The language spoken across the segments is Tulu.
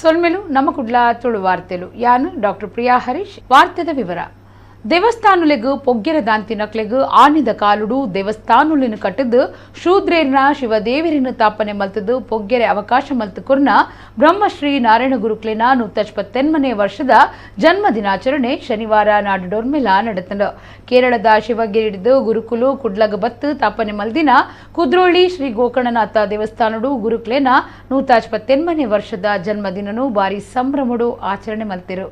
ಸೊಲ್ಮೆಲು ನಮ್ಮ ಕುಡ್ಲ ತುಳು ವಾರ್ತೆಲು. ಯಾನು ಡಾಕ್ಟರ್ ಪ್ರಿಯಾ ಹರೀಶ್. ವಾರ್ತೆದ ವಿವರ. ದೇವಸ್ಥಾನುಲೆಗ್ ಪೊಗ್ಗೆರ ದಾಂತಿನಕ್ಲೆಗ್ ಆನಿದ ಕಾಲುಡು ದೇವಸ್ಥಾನುಲೆನ್ ಕಟ್ಟದು ಶೂದ್ರೇರ್ನ ಶಿವದೇವರಿನ ತಾಪನೆ ಮಲ್ತದು ಪೊಗ್ಗೆರೆ ಅವಕಾಶ ಮಲ್ತು ಕೊರ್ನ ಬ್ರಹ್ಮಶ್ರೀ ನಾರಾಯಣ ಗುರುಕ್ಲೆನ 128ನೇ ವರ್ಷದ ಜನ್ಮ ದಿನಾಚರಣೆ ಶನಿವಾರ ನಾಡುಡೊರ್ಮೆಲ ನಡೆತಂಡು. ಕೇರಳದ ಶಿವಗಿರಿಡಿದು ಗುರುಕುಲು ಕುಡ್ಲಗ ಬತ್ತು ತಾಪನೆ ಮಲ್ದಿನ ಕುದ್ರೋಳಿ ಶ್ರೀ ಗೋಕರ್ಣನಾಥ ದೇವಸ್ಥಾನಡು ಗುರುಕ್ಲೆನ 128ನೇ ವರ್ಷದ ಜನ್ಮದಿನನು ಭಾರಿ ಸಂಭ್ರಮಡು ಆಚರಣೆ ಮಲ್ತಿರು.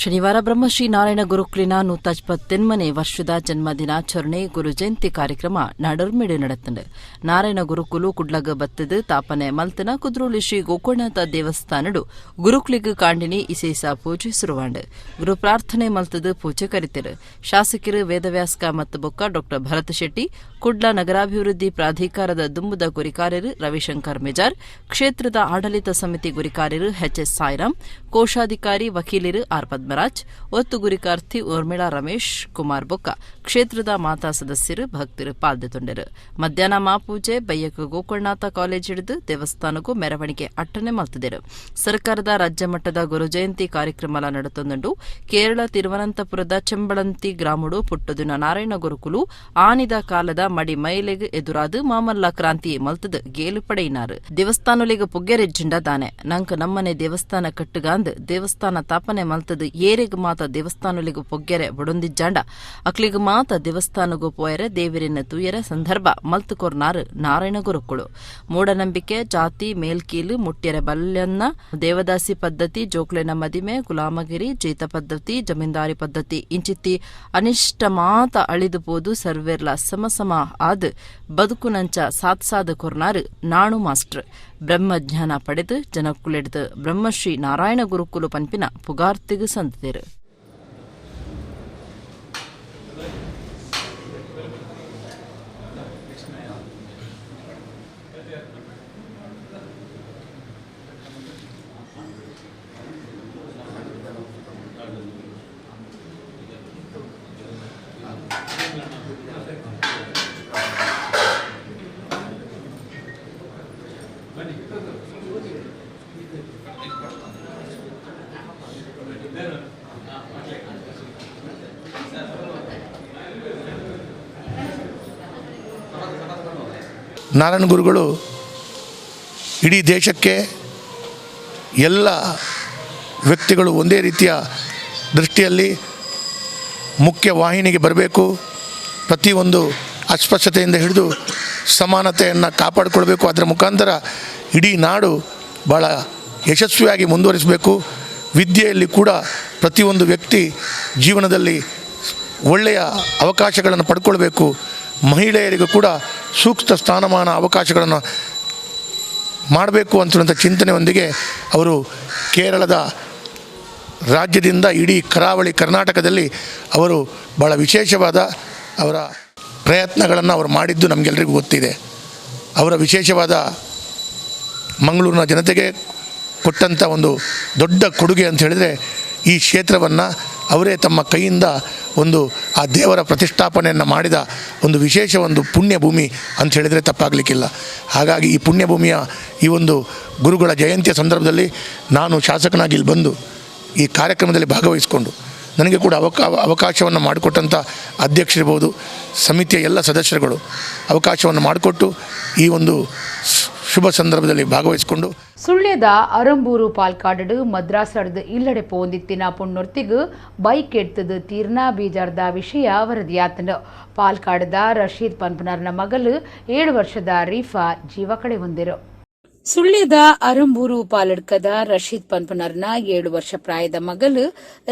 ಶನಿವಾರ ಬ್ರಹ್ಮಶ್ರೀ ನಾರಾಯಣ ಗುರುಕ್ಲಿನ 128ನೇ ವರ್ಷದ ಜನ್ಮ ದಿನಾಚರಣೆ ಗುರು ಜಯಂತಿ ಕಾರ್ಯಕ್ರಮ ನಾಡೊರ್ಮೆಡು ನಡೆತಂಡು. ನಾರಾಯಣ ಗುರುಕುಲು ಕುಡ್ಲಗ ಬತ್ತದು ತಾಪನೆ ಮಲ್ತನ ಕುದ್ರೋಳಿ ಶ್ರೀ ಗೋಕರ್ಣನಾಥ ದೇವಸ್ಥಾನಡು ಗುರುಕ್ಲಿಗ್ ಕಾಂಡಿನಿ ಇಸೇಸ ಪೂಜೆ ಸುರುವಾಂಡು. ಗುರು ಪ್ರಾರ್ಥನೆ ಮಲ್ತದು ಪೂಜೆ ಕರಿತೆರು. ಶಾಸಕರು ವೇದವ್ಯಾಸ್ಕ ಮತ್ತು ಬೊಕ್ಕ ಡಾಕ್ಟರ್ ಭರತ್ ಶೆಟ್ಟಿ, ಕುಡ್ಲ ನಗರಾಭಿವೃದ್ಧಿ ಪ್ರಾಧಿಕಾರದ ದುಂಬುದ ಗುರಿಕಾರ್ಯರು ರವಿಶಂಕರ್ ಮೆಜಾರ್, ಕ್ಷೇತ್ರದ ಆಡಳಿತ ಸಮಿತಿ ಗುರಿಕಾರ್ಯರು ಎಚ್ ಎಸ್ ಸಾಯಿರಾಮ್, ಕೋಶಾಧಿಕಾರಿ ವಕೀಲರು ಆರ್ ಪದ್ಮರಾಜ್, ಒತ್ತು ಗುರಿಕಾರ್ಥಿ ಊರ್ಮಿಳಾ ರಮೇಶ್ ಕುಮಾರ್ ಬೊಕ್ಕ ಕ್ಷೇತ್ರದ ಮಾತಾ ಸದಸ್ಯರು ಭಕ್ತರು ಪಾಲ್ದೆತೊಂಡರು. ಮಧ್ಯಾಹ್ನ ಮಾಪೂಜೆ ಬಯ್ಯಕ ಗೋಕರ್ಣನಾಥ ಕಾಲೇಜ್ ಹಿಡಿದು ದೇವಸ್ಥಾನಕ್ಕೂ ಮೆರವಣಿಗೆ ಅಟ್ಟನೆ ಮಲ್ತದರು. ಸರ್ಕಾರದ ರಾಜ್ಯ ಮಟ್ಟದ ಗುರು ಜಯಂತಿ ಕಾರ್ಯಕ್ರಮ ನಡೆತೊಂದುಂಡು. ಕೇರಳ ತಿರುವನಂತಪುರದ ಚೆಂಬಳಂತಿ ಗ್ರಾಮಡು ಪುಟ್ಟುದಿನ ನಾರಾಯಣ ಗುರುಕುಲು ಆನಿದ ಕಾಲದ ಮಡಿ ಮೈಲೆಗ್ ಎದುರಾದು ಮಾಮಲ್ಲ ಕ್ರಾಂತಿ ಮಲ್ತದು ಗೇಲು ಪಡೆಯಿನಾರು. ದೇವಸ್ಥಾನೊಲಿಗೆ ಪೊಗ್ಗೆರೆಜ್ಜಿಂಡ ದಾನೆ ನಂಕ ನಮ್ಮನೆ ದೇವಸ್ಥಾನ ಕಟ್ಟುಗಾಂದ್ ದೇವಸ್ಥಾನ ತಾಪನೆ ಮಲ್ತದು ಏರೆಗ್ ಮಾತ ದೇವಸ್ಥಾನೊಲಿಗೆ ಪೊಗ್ಗೆರೆ ಬಡೊಂದಿಜ್ಜಾಂಡ ಅಕ್ಲಿಗ್ ಮಾತ ದೇವಸ್ಥಾನಗೂ ಪೋಯರೆ ದೇವರಿನ ತೂಯರೆ ಸಂದರ್ಭ ಮಲ್ತು ಕೊರ್ನಾರು ನಾರಾಯಣ ಗುರುಕುಳು. ಮೂಢನಂಬಿಕೆ, ಜಾತಿ ಮೇಲ್ಕೀಲು ಮುಟ್ಯರೆ ಬಲ್ಯನ್ನ, ದೇವದಾಸಿ ಪದ್ಧತಿ, ಜೋಕ್ಲೆನ ಮದಿಮೆ, ಗುಲಾಮಗಿರಿ, ಜೇತ ಪದ್ಧತಿ, ಜಮೀನ್ದಾರಿ ಪದ್ಧತಿ ಇಂಚಿತ್ತಿ ಅನಿಷ್ಟ ಮಾತ ಅಳಿದು ಪೋದು ಸರ್ವೆರ್ಲ ಸಮಸಮ ಆದ್ ಬದುಕುನಂಚ ಸಾತ್ ಸಾದ ಕೊರ್ನಾರು ನಾಣು ಮಾಸ್ಟರ್. ಬ್ರಹ್ಮಜ್ಞಾನ ಪಡೆದು ಜನಕ್ಕುಲೆಡ್ದು ಬ್ರಹ್ಮಶ್ರೀ ನಾರಾಯಣ ಗುರುಕುಲು ಪನ್ಪಿನ ಪುಗಾರ್ತಿಗು ಸಂತೇರು. ನಾರಾಯಣ ಗುರುಗಳು ಇಡೀ ದೇಶಕ್ಕೆ ಎಲ್ಲ ವ್ಯಕ್ತಿಗಳು ಒಂದೇ ರೀತಿಯ ದೃಷ್ಟಿಯಲ್ಲಿ ಮುಖ್ಯ ವಾಹಿನಿಗೆ ಬರಬೇಕು, ಪ್ರತಿಯೊಂದು ಅಸ್ಪೃಶ್ಯತೆಯಿಂದ ಹಿಡಿದು ಸಮಾನತೆಯನ್ನು ಕಾಪಾಡಿಕೊಳ್ಬೇಕು, ಅದರ ಮುಖಾಂತರ ಇಡೀ ನಾಡು ಭಾಳ ಯಶಸ್ವಿಯಾಗಿ ಮುಂದುವರಿಸಬೇಕು. ವಿದ್ಯೆಯಲ್ಲಿ ಕೂಡ ಪ್ರತಿಯೊಂದು ವ್ಯಕ್ತಿ ಜೀವನದಲ್ಲಿ ಒಳ್ಳೆಯ ಅವಕಾಶಗಳನ್ನು ಪಡ್ಕೊಳ್ಬೇಕು. ಮಹಿಳೆಯರಿಗೂ ಕೂಡ ಸೂಕ್ತ ಸ್ಥಾನಮಾನ ಅವಕಾಶಗಳನ್ನು ಮಾಡಬೇಕು ಅಂತಕ್ಕಂಥ ಚಿಂತನೆಯೊಂದಿಗೆ ಅವರು ಕೇರಳದ ರಾಜ್ಯದಿಂದ ಇಡೀ ಕರಾವಳಿ ಕರ್ನಾಟಕದಲ್ಲಿ ಅವರು ಭಾಳ ವಿಶೇಷವಾದ ಅವರ ಪ್ರಯತ್ನಗಳನ್ನು ಅವರು ಮಾಡಿದ್ದು ನಮಗೆಲ್ಲರಿಗೂ ಗೊತ್ತಿದೆ. ಅವರ ವಿಶೇಷವಾದ ಮಂಗಳೂರಿನ ಜನತೆಗೆ ಕೊಟ್ಟಂಥ ಒಂದು ದೊಡ್ಡ ಕೊಡುಗೆ ಅಂತ ಹೇಳಿದರೆ ಈ ಕ್ಷೇತ್ರವನ್ನು ಅವರೇ ತಮ್ಮ ಕೈಯಿಂದ ಒಂದು ಆ ದೇವರ ಪ್ರತಿಷ್ಠಾಪನೆಯನ್ನು ಮಾಡಿದ ಒಂದು ವಿಶೇಷ ಒಂದು ಪುಣ್ಯಭೂಮಿ ಅಂತ ಹೇಳಿದರೆ ತಪ್ಪಾಗಲಿಕ್ಕಿಲ್ಲ. ಹಾಗಾಗಿ ಈ ಪುಣ್ಯಭೂಮಿಯ ಈ ಒಂದು ಗುರುಗಳ ಜಯಂತಿಯ ಸಂದರ್ಭದಲ್ಲಿ ನಾನು ಶಾಸಕನಾಗಿ ಇಲ್ಲಿ ಬಂದು ಈ ಕಾರ್ಯಕ್ರಮದಲ್ಲಿ ಭಾಗವಹಿಸಿಕೊಂಡು ನನಗೆ ಕೂಡ ಅವಕಾಶವನ್ನು ಮಾಡಿಕೊಟ್ಟಂಥ ಅಧ್ಯಕ್ಷರಿರ್ಬೋದು, ಸಮಿತಿಯ ಎಲ್ಲ ಸದಸ್ಯರುಗಳು ಅವಕಾಶವನ್ನು ಮಾಡಿಕೊಟ್ಟು ಈ ಒಂದು ಶುಭ ಸಂದರ್ಭದಲ್ಲಿ ಭಾಗವಹಿಸಿಕೊಂಡು. ಸುಳ್ಯದ ಅರಂಬೂರು ಪಾಲ್ಕಾಡು ಮದ್ರಾಸಡ್ದು ಇಲ್ಲಡೆ ಪೋಂದಿತ್ತಿನ ಪೊಣ್ಣೊರ್ತಿಗು ಬೈಕ್ ಎಡ್ತದು ತೀರ್ನಾ ಬೀಜಾರ್ದ ವಿಷಯ ವರದಿಯಾತನು. ಪಾಲ್ಕಾಡದ ರಶೀದ್ ಪನ್ಪನರ್ನ ಮಗಲು 7 ವರ್ಷದ ರೀಫಾ ಜೀವ ಕಳೆ ಹೊಂದಿರು. ಸುಳ್ಯದ ಅರಂಬೂರು ಪಾಲಡ್ಕದ ರಶೀದ್ ಪನ್ಪನರ್ನ 7 ವರ್ಷ ಪ್ರಾಯದ ಮಗಲು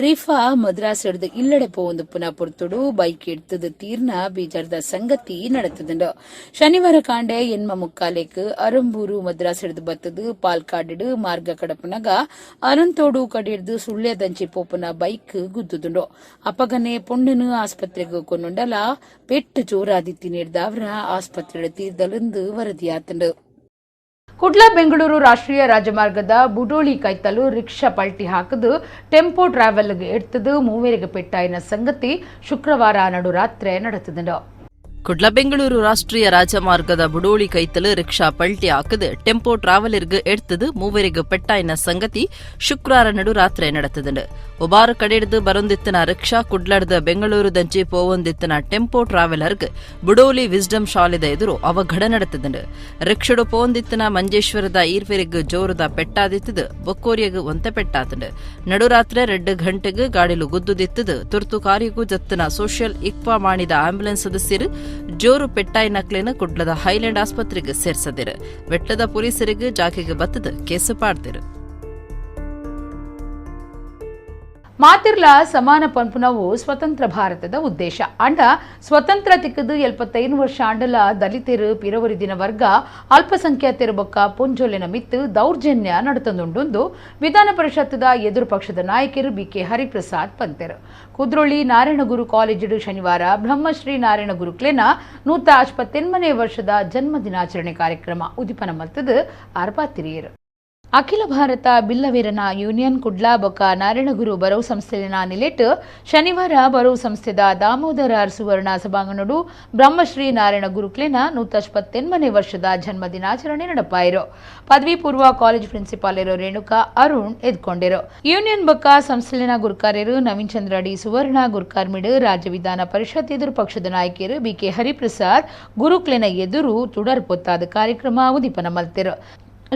ರೀಫಾ ಮದ್ರಾಸ್ ಹಿಡಿದು ಇಲ್ಲಡೆ ಪೋಂದು ಪುನಃ ಪುರ್ತುಡು ಬೈಕ್ ಎಡ್ತದು ತೀರ್ನ ಬೀಜಾರ್ದ ಸಂಗತಿ ನಡೆತದುಂಡು. ಶನಿವಾರ ಕಾಂಡೆ ಎನ್ಮ ಮುಕ್ಕಾಲೇಕ್ ಅರಂಬೂರು ಮದ್ರಾಸ್ ಹಿಡಿದು ಬತ್ತದು ಪಾಲ್ಕಾಡು ಮಾರ್ಗ ಕಡಪನಗ ಅರಂತೋಡು ಕಡಿಡ್ದು ಸುಳ್ಯದಂಚಿ ಪೋಪುನ ಬೈಕ್ ಗುದ್ದುದುಂಡು. ಅಪಗನೆ ಪೊಣ್ಣನು ಆಸ್ಪತ್ರೆಗೆ ಕೊನ್ನುಂಡಲ ಪೆಟ್ಟು ಜೋರಾದಿತ್ತಿ ನೀಡ್ದವರ ಆಸ್ಪತ್ರೆ ತೀರ್ದಲೆಂದು ವರದಿಯಾತಂಡು. ಕುಡ್ಲ ಬೆಂಗಳೂರು ರಾಷ್ಟ್ರೀಯ ರಾಜಮಾರ್ಗದ ಬುಡೋಳಿ ಕೈತಲು ರಿಕ್ಷಾ ಪಲ್ಟಿ ಹಾಕದು ಟೆಂಪೋ ಟ್ರಾವೆಲ್ಗೆ ಎಡ್ತದು ಮೂವರಿಗೆ ಪೆಟ್ಟಾಯಿನ ಸಂಗತಿ ಶುಕ್ರವಾರ ನಡುರಾತ್ರಿ ನಡೆತದುಂಡು. Kudla Bengaluru ರಾಷ್ಟ್ರೀಯ ರಾಜಮಾರ್ಗದ ಬುಡೋಳಿ ಕೈತಲು ರಿಕ್ಷಾ ಪಲ್ಟಿ ಹಾಕದು ಟೆಂಪೋ ಟ್ರಾವೆಲರ್ಗ್ ಎಡ್ತದು ಮೂವರಿಗೂ ಪೆಟ್ಟಾಯಿನ ಸಂಗತಿ ಶುಕ್ರವಾರ ನಡು ರಾತ್ರಿ ನಡೆತದುಂಡು. ಒಬಾರು ಕಡೆಡ್ದು ಬರೊಂದಿತ್ತನ rickshaw ಕುಡ್ಲಡ್ದ Bengaluru ದಂಚಿ ಪೋವೊಂದಿತ್ತನ tempo ಟ್ರಾವೆಲರ್ಗ್ Budoli wisdom ಶಾಲೆದ ಎದುರು ಅವಘಡ ನಡೆತದುಂಡು. ರಿಕ್ಷಡು ಪೋವೊಂದಿತ್ತನ ಮಂಜೇಶ್ವರದ ಈರ್ವೆರಿಗ್ ಜೋರುದ ಪೆಟ್ಟಾದಿತ್ತದು ಬೊಕ್ಕೋರಿಯಗ್ ಒಂತೆ ಪೆಟ್ಟಾತುಂಡು. ನಡುರಾತ್ರೆ 2 ಗಂಟೆಗ್ ಗಾಡಿಲು ಗುದ್ದುದಿತ್ತದು ತುರ್ತು ಕಾರ್ಯಗೂ ಜತ್ತನ ಸೋಷಿಯಲ್ ಇಕ್ವಾ ಮಾಣಿದ ಆಂಬ್ಯುಲೆನ್ಸ್ ಸದಸ್ಯರು ಜೋರು ಪೆಟ್ಟಾಯಿನಕ್ಲೆನ್ ಕುಡ್ಲದ ಹೈಲ್ಯಾಂಡ್ ಆಸ್ಪತ್ರೆಗೆ ಸೇರ್ಸದಿರು. ಬೆಟ್ಟದ ಪೊಲೀಸರಿಗೆ ಜಾಗೆಗೆ ಬತ್ತದ ಕೇಸು ಪಾಡ್ದಿರು. ಮಾತಿರ್ಲ ಸಮಾನ ಪನ್ಪುನವು ಸ್ವತಂತ್ರ ಭಾರತದ ಉದ್ದೇಶ. ಅಂಡ ಸ್ವತಂತ್ರ ತಿಕ್ಕದು 75 ವರ್ಷ ಆಂಡಲ ದಲಿತರು, ಪಿರವರಿದಿನ ವರ್ಗ, ಅಲ್ಪಸಂಖ್ಯಾತರು ಬೊಕ್ಕ ಪೊಂಜೊಲೆನ ಮಿತ್ತು ದೌರ್ಜನ್ಯ ನಡೆತಂದುಂಡು ವಿಧಾನ ಪರಿಷತ್ದ ಎದುರು ಪಕ್ಷದ ನಾಯಕರು ಬಿಕೆ ಹರಿಪ್ರಸಾದ್ ಪಂತೆರು. ಕುದ್ರೋಳಿ ನಾರಾಯಣಗುರು ಕಾಲೇಜಿಡು ಶನಿವಾರ ಬ್ರಹ್ಮಶ್ರೀ ನಾರಾಯಣ ಗುರುಕ್ಲೆನ 158ನೇ ವರ್ಷದ ಜನ್ಮ ದಿನಾಚರಣೆ ಕಾರ್ಯಕ್ರಮ ಉದಿಪನ ಮಲ್ತದು ಆರ್ಪಾತಿರಿಯರು. ಅಖಿಲ ಭಾರತ ಬಿಲ್ಲವೀರನ ಯೂನಿಯನ್ ಕುಡ್ಲಾ ಬೊಕ್ಕ ನಾರಾಯಣಗುರು ಬರವು ಸಂಸ್ಥೆಯ ನಿಲೆಟ್ ಶನಿವಾರ ಬರವು ಸಂಸ್ಥೆದ ದಾಮೋದರ ಸುವರ್ಣ ಸಭಾಂಗಣಡು ಬ್ರಹ್ಮಶ್ರೀ ನಾರಾಯಣ ಗುರುಕ್ಲೆನ 158ನೇ ವರ್ಷದ ಜನ್ಮ ದಿನಾಚರಣೆ ನಡಪಾಯಿರು. ಪದವಿ ಪೂರ್ವ ಕಾಲೇಜ್ ಪ್ರಿನ್ಸಿಪಾಲರು ರೇಣುಕಾ ಅರುಣ್ ಎದ್ಕೊಂಡಿರು. ಯೂನಿಯನ್ ಬೊಕ್ಕ ಸಂಸ್ಥೆಲಿನ ಗುರುಕಾರ್ಯರು ನವೀನ್ ಚಂದ್ರ ಡಿ ಸುವರ್ಣ ಗುರುಕಾರ್ಮಿಡು ರಾಜ್ಯ ವಿಧಾನ ಪರಿಷತ್ ಎದುರು ಪಕ್ಷದ ನಾಯಕಿಯರು ಬಿಕೆ ಹರಿಪ್ರಸಾದ್ ಗುರುಕ್ಲೆನ ಎದುರು ತುಡರ್ ಪೊತ್ತಾದ ಕಾರ್ಯಕ್ರಮ ಉದಿಪನ ಮಲ್ತಿರು.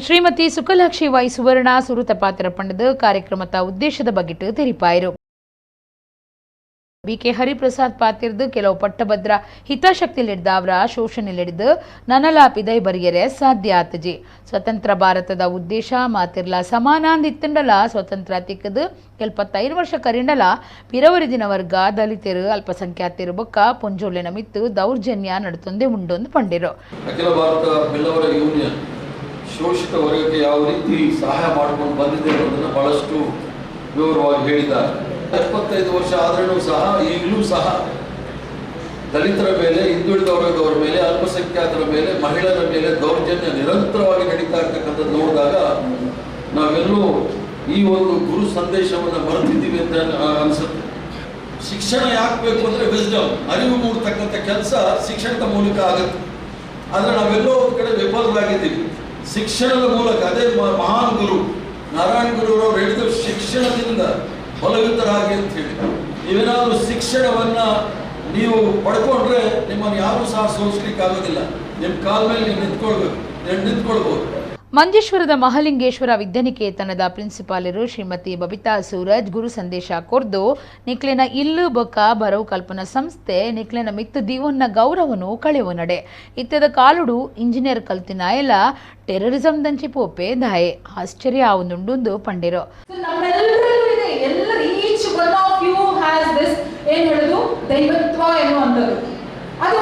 ಶ್ರೀಮತಿ ಸುಖಲಾಕ್ಷಿ ವೈ ಸುವರ್ಣ ಸುರುತ ಪಾತ್ರ ಪಂಡದು ಕಾರ್ಯಕ್ರಮದ ಉದ್ದೇಶದ ಬಗ್ಗಿಟ್ಟು ತೆರಿಪಾಯರು. ಬಿಕೆ ಹರಿಪ್ರಸಾದ್ ಪಾತಿರ್ದು ಕೆಲವು ಪಟ್ಟಭದ್ರ ಹಿತಾಸಕ್ತಿಲಿಡ್ದ ಅವರ ಶೋಷಣೆಲಿಡಿದು ನನಲ ಪಿದೈ ಬರಿಯರೆ ಸಾಧ್ಯ ಆತಜಿ. ಸ್ವತಂತ್ರ ಭಾರತದ ಉದ್ದೇಶ ಮಾತಿರ್ಲ ಸಮಾನಾಂದಿತ್ತಂಡಲ ಸ್ವತಂತ್ರ ತಿಕ್ಕದು 75 ವರ್ಷ ಕರಿಂಡಲ ಪಿರವರಿದಿನ ವರ್ಗ, ದಲಿತರು, ಅಲ್ಪಸಂಖ್ಯಾತರು ಬೊಕ್ಕ ಪೊಂಜೋಲೆನ ಮಿತ್ತು ದೌರ್ಜನ್ಯ ನಡುತ್ತೊಂದೇ ಉಂಡೊಂದು ಪಂಡಿರು. ಅಖಿಲ ಭಾರತ ಬಿಲ್ಲವರ ಯೂನಿಯನ್ ಶೋಷಿತ ವರ್ಗಕ್ಕೆ ಯಾವ ರೀತಿ ಸಹಾಯ ಮಾಡಿಕೊಂಡು ಬಂದಿದೆ ಅನ್ನೋದನ್ನು ಬಹಳಷ್ಟು ವಿವರವಾಗಿ ಹೇಳಿದ್ದಾರೆ. 75 ವರ್ಷ ಆದ್ರೂ ಸಹ ಈಗಲೂ ಸಹ ದಲಿತರ ಮೇಲೆ, ಹಿಂದುಳಿದ ವರ್ಗದವರ ಮೇಲೆ, ಅಲ್ಪಸಂಖ್ಯಾತರ ಮೇಲೆ, ಮಹಿಳೆಯರ ಮೇಲೆ ದೌರ್ಜನ್ಯ ನಿರಂತರವಾಗಿ ನಡೀತಾ ಇರ್ತಕ್ಕಂಥದ್ದು ನೋಡಿದಾಗ ನಾವೆಲ್ಲೂ ಈ ಒಂದು ಗುರು ಸಂದೇಶವನ್ನು ಮರೆತಿದ್ದೀವಿ ಅಂತ ಅನಿಸುತ್ತೆ. ಶಿಕ್ಷಣ ಯಾಕೆ ಬೇಕು ಅಂದರೆ ವಿಸ್ಡಮ್, ಅರಿವು ಮೂಡ್ತಕ್ಕಂಥ ಕೆಲಸ ಶಿಕ್ಷಣದ ಮೂಲಕ ಆಗುತ್ತೆ. ಆದರೆ ನಾವೆಲ್ಲೋ ಒಂದು ಕಡೆ ವಿಫಲರಾಗಿದ್ದೀವಿ ಶಿಕ್ಷಣದ ಮೂಲಕ. ಅದೇ ಮಹಾನ್ ಗುರು ನಾರಾಯಣ ಗುರುರವರು ಹೇಳಿದ ಶಿಕ್ಷಣದಿಂದ ಬಲವಿತರಾಗಿ ಅಂತ ಹೇಳಿ. ನೀವೇನಾದರೂ ಶಿಕ್ಷಣವನ್ನು ನೀವು ಪಡ್ಕೊಂಡ್ರೆ ನಿಮ್ಮನ್ನು ಯಾರೂ ಸಹ ಸೋಲಿಸ್ಲಿಕ್ಕಾಗೋದಿಲ್ಲ. ನಿಮ್ಮ ಕಾಲ ಮೇಲೆ ನೀವು ನಿಂತ್ಕೊಳ್ಬೇಕು, ನೀವು ನಿಂತ್ಕೊಳ್ಬೋದು. ಮಂಜೇಶ್ವರದ ಮಹಾಲಿಂಗೇಶ್ವರ ವಿದ್ಯಾನಿಕೇತನದ ಪ್ರಿನ್ಸಿಪಾಲರು ಶ್ರೀಮತಿ ಬಬಿತಾ ಸೂರಜ್ ಗುರು ಸಂದೇಶ ಕೊರ್ದು ನಿಕ್ಲೆನ ಇಲ್ಲು ಬೊಕ್ಕ ಬರವು ಕಲ್ಪನಾ ಸಂಸ್ಥೆ ನಿಕ್ಲೆನ ಮಿತ್ತು ದೀವನ್ನ ಗೌರವನು ಕಳೆವು ನಡೆ. ಇತ್ತದ ಕಾಲುಡು ಇಂಜಿನಿಯರ್ ಕಲ್ತಿನ ಎಲ್ಲ ಟೆರರಿಸಂ ದಂಚಿ ಪೋಪೆ ದಾಯೆ ಆಶ್ಚರ್ಯ ಆವೊಂದುಂಡುಂದು ಪಂಡಿರು. ನಮ್ಮೆಲ್ಲರಲ್ಲೂ ಇದೆ. ಎಲ್ಲರ each one of you has this ಏನ್ ಹೇಳುದು ದೈವತ್ವ ಎನ್ನುವಂಥದ್ದು. ಅದು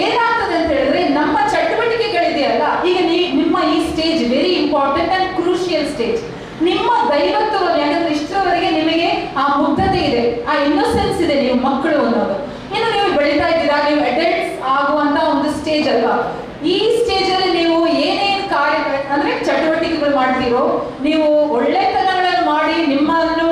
ಏನಾಗ್ತದೆ ಅಂತ ಹೇಳಿದ್ರೆ, ನಮ್ಮ ಚಟುವಟಿಕೆಗಳಿದೆಯಲ್ಲ, ಈಗ ನಿಮ್ಮ ಈ stage very important and crucial stage. ನಿಮ್ಮ ದೈವತ್ವವನ್ನು, ಯಾಕಂದ್ರೆ ಇಷ್ಟರವರೆಗೆ ನಿಮಗೆ ಆ ಮುಗ್ಧತೆ ಇದೆ, ಆ ಇನ್ನೋಸೆನ್ಸ್ ಇದೆ, ನೀವು ಮಕ್ಕಳು ಅನ್ನೋದು. ಇನ್ನು ನೀವು ಬೆಳೀತಾ ಇದ್ದೀರಾ, ನೀವು ಅಡಲ್ಟ್ಸ್ ಆಗುವಂತ ಒಂದು ಸ್ಟೇಜ್ ಅಲ್ವಾ? ಈ ಸ್ಟೇಜ್ ಅಲ್ಲಿ ನೀವು ಏನೇನು ಕಾರ್ಯ ಅಂದ್ರೆ ಚಟುವಟಿಕೆಗಳು ಮಾಡ್ತೀರೋ, ನೀವು ಒಳ್ಳೆತನಗಳನ್ನು ಮಾಡಿ ನಿಮ್ಮನ್ನು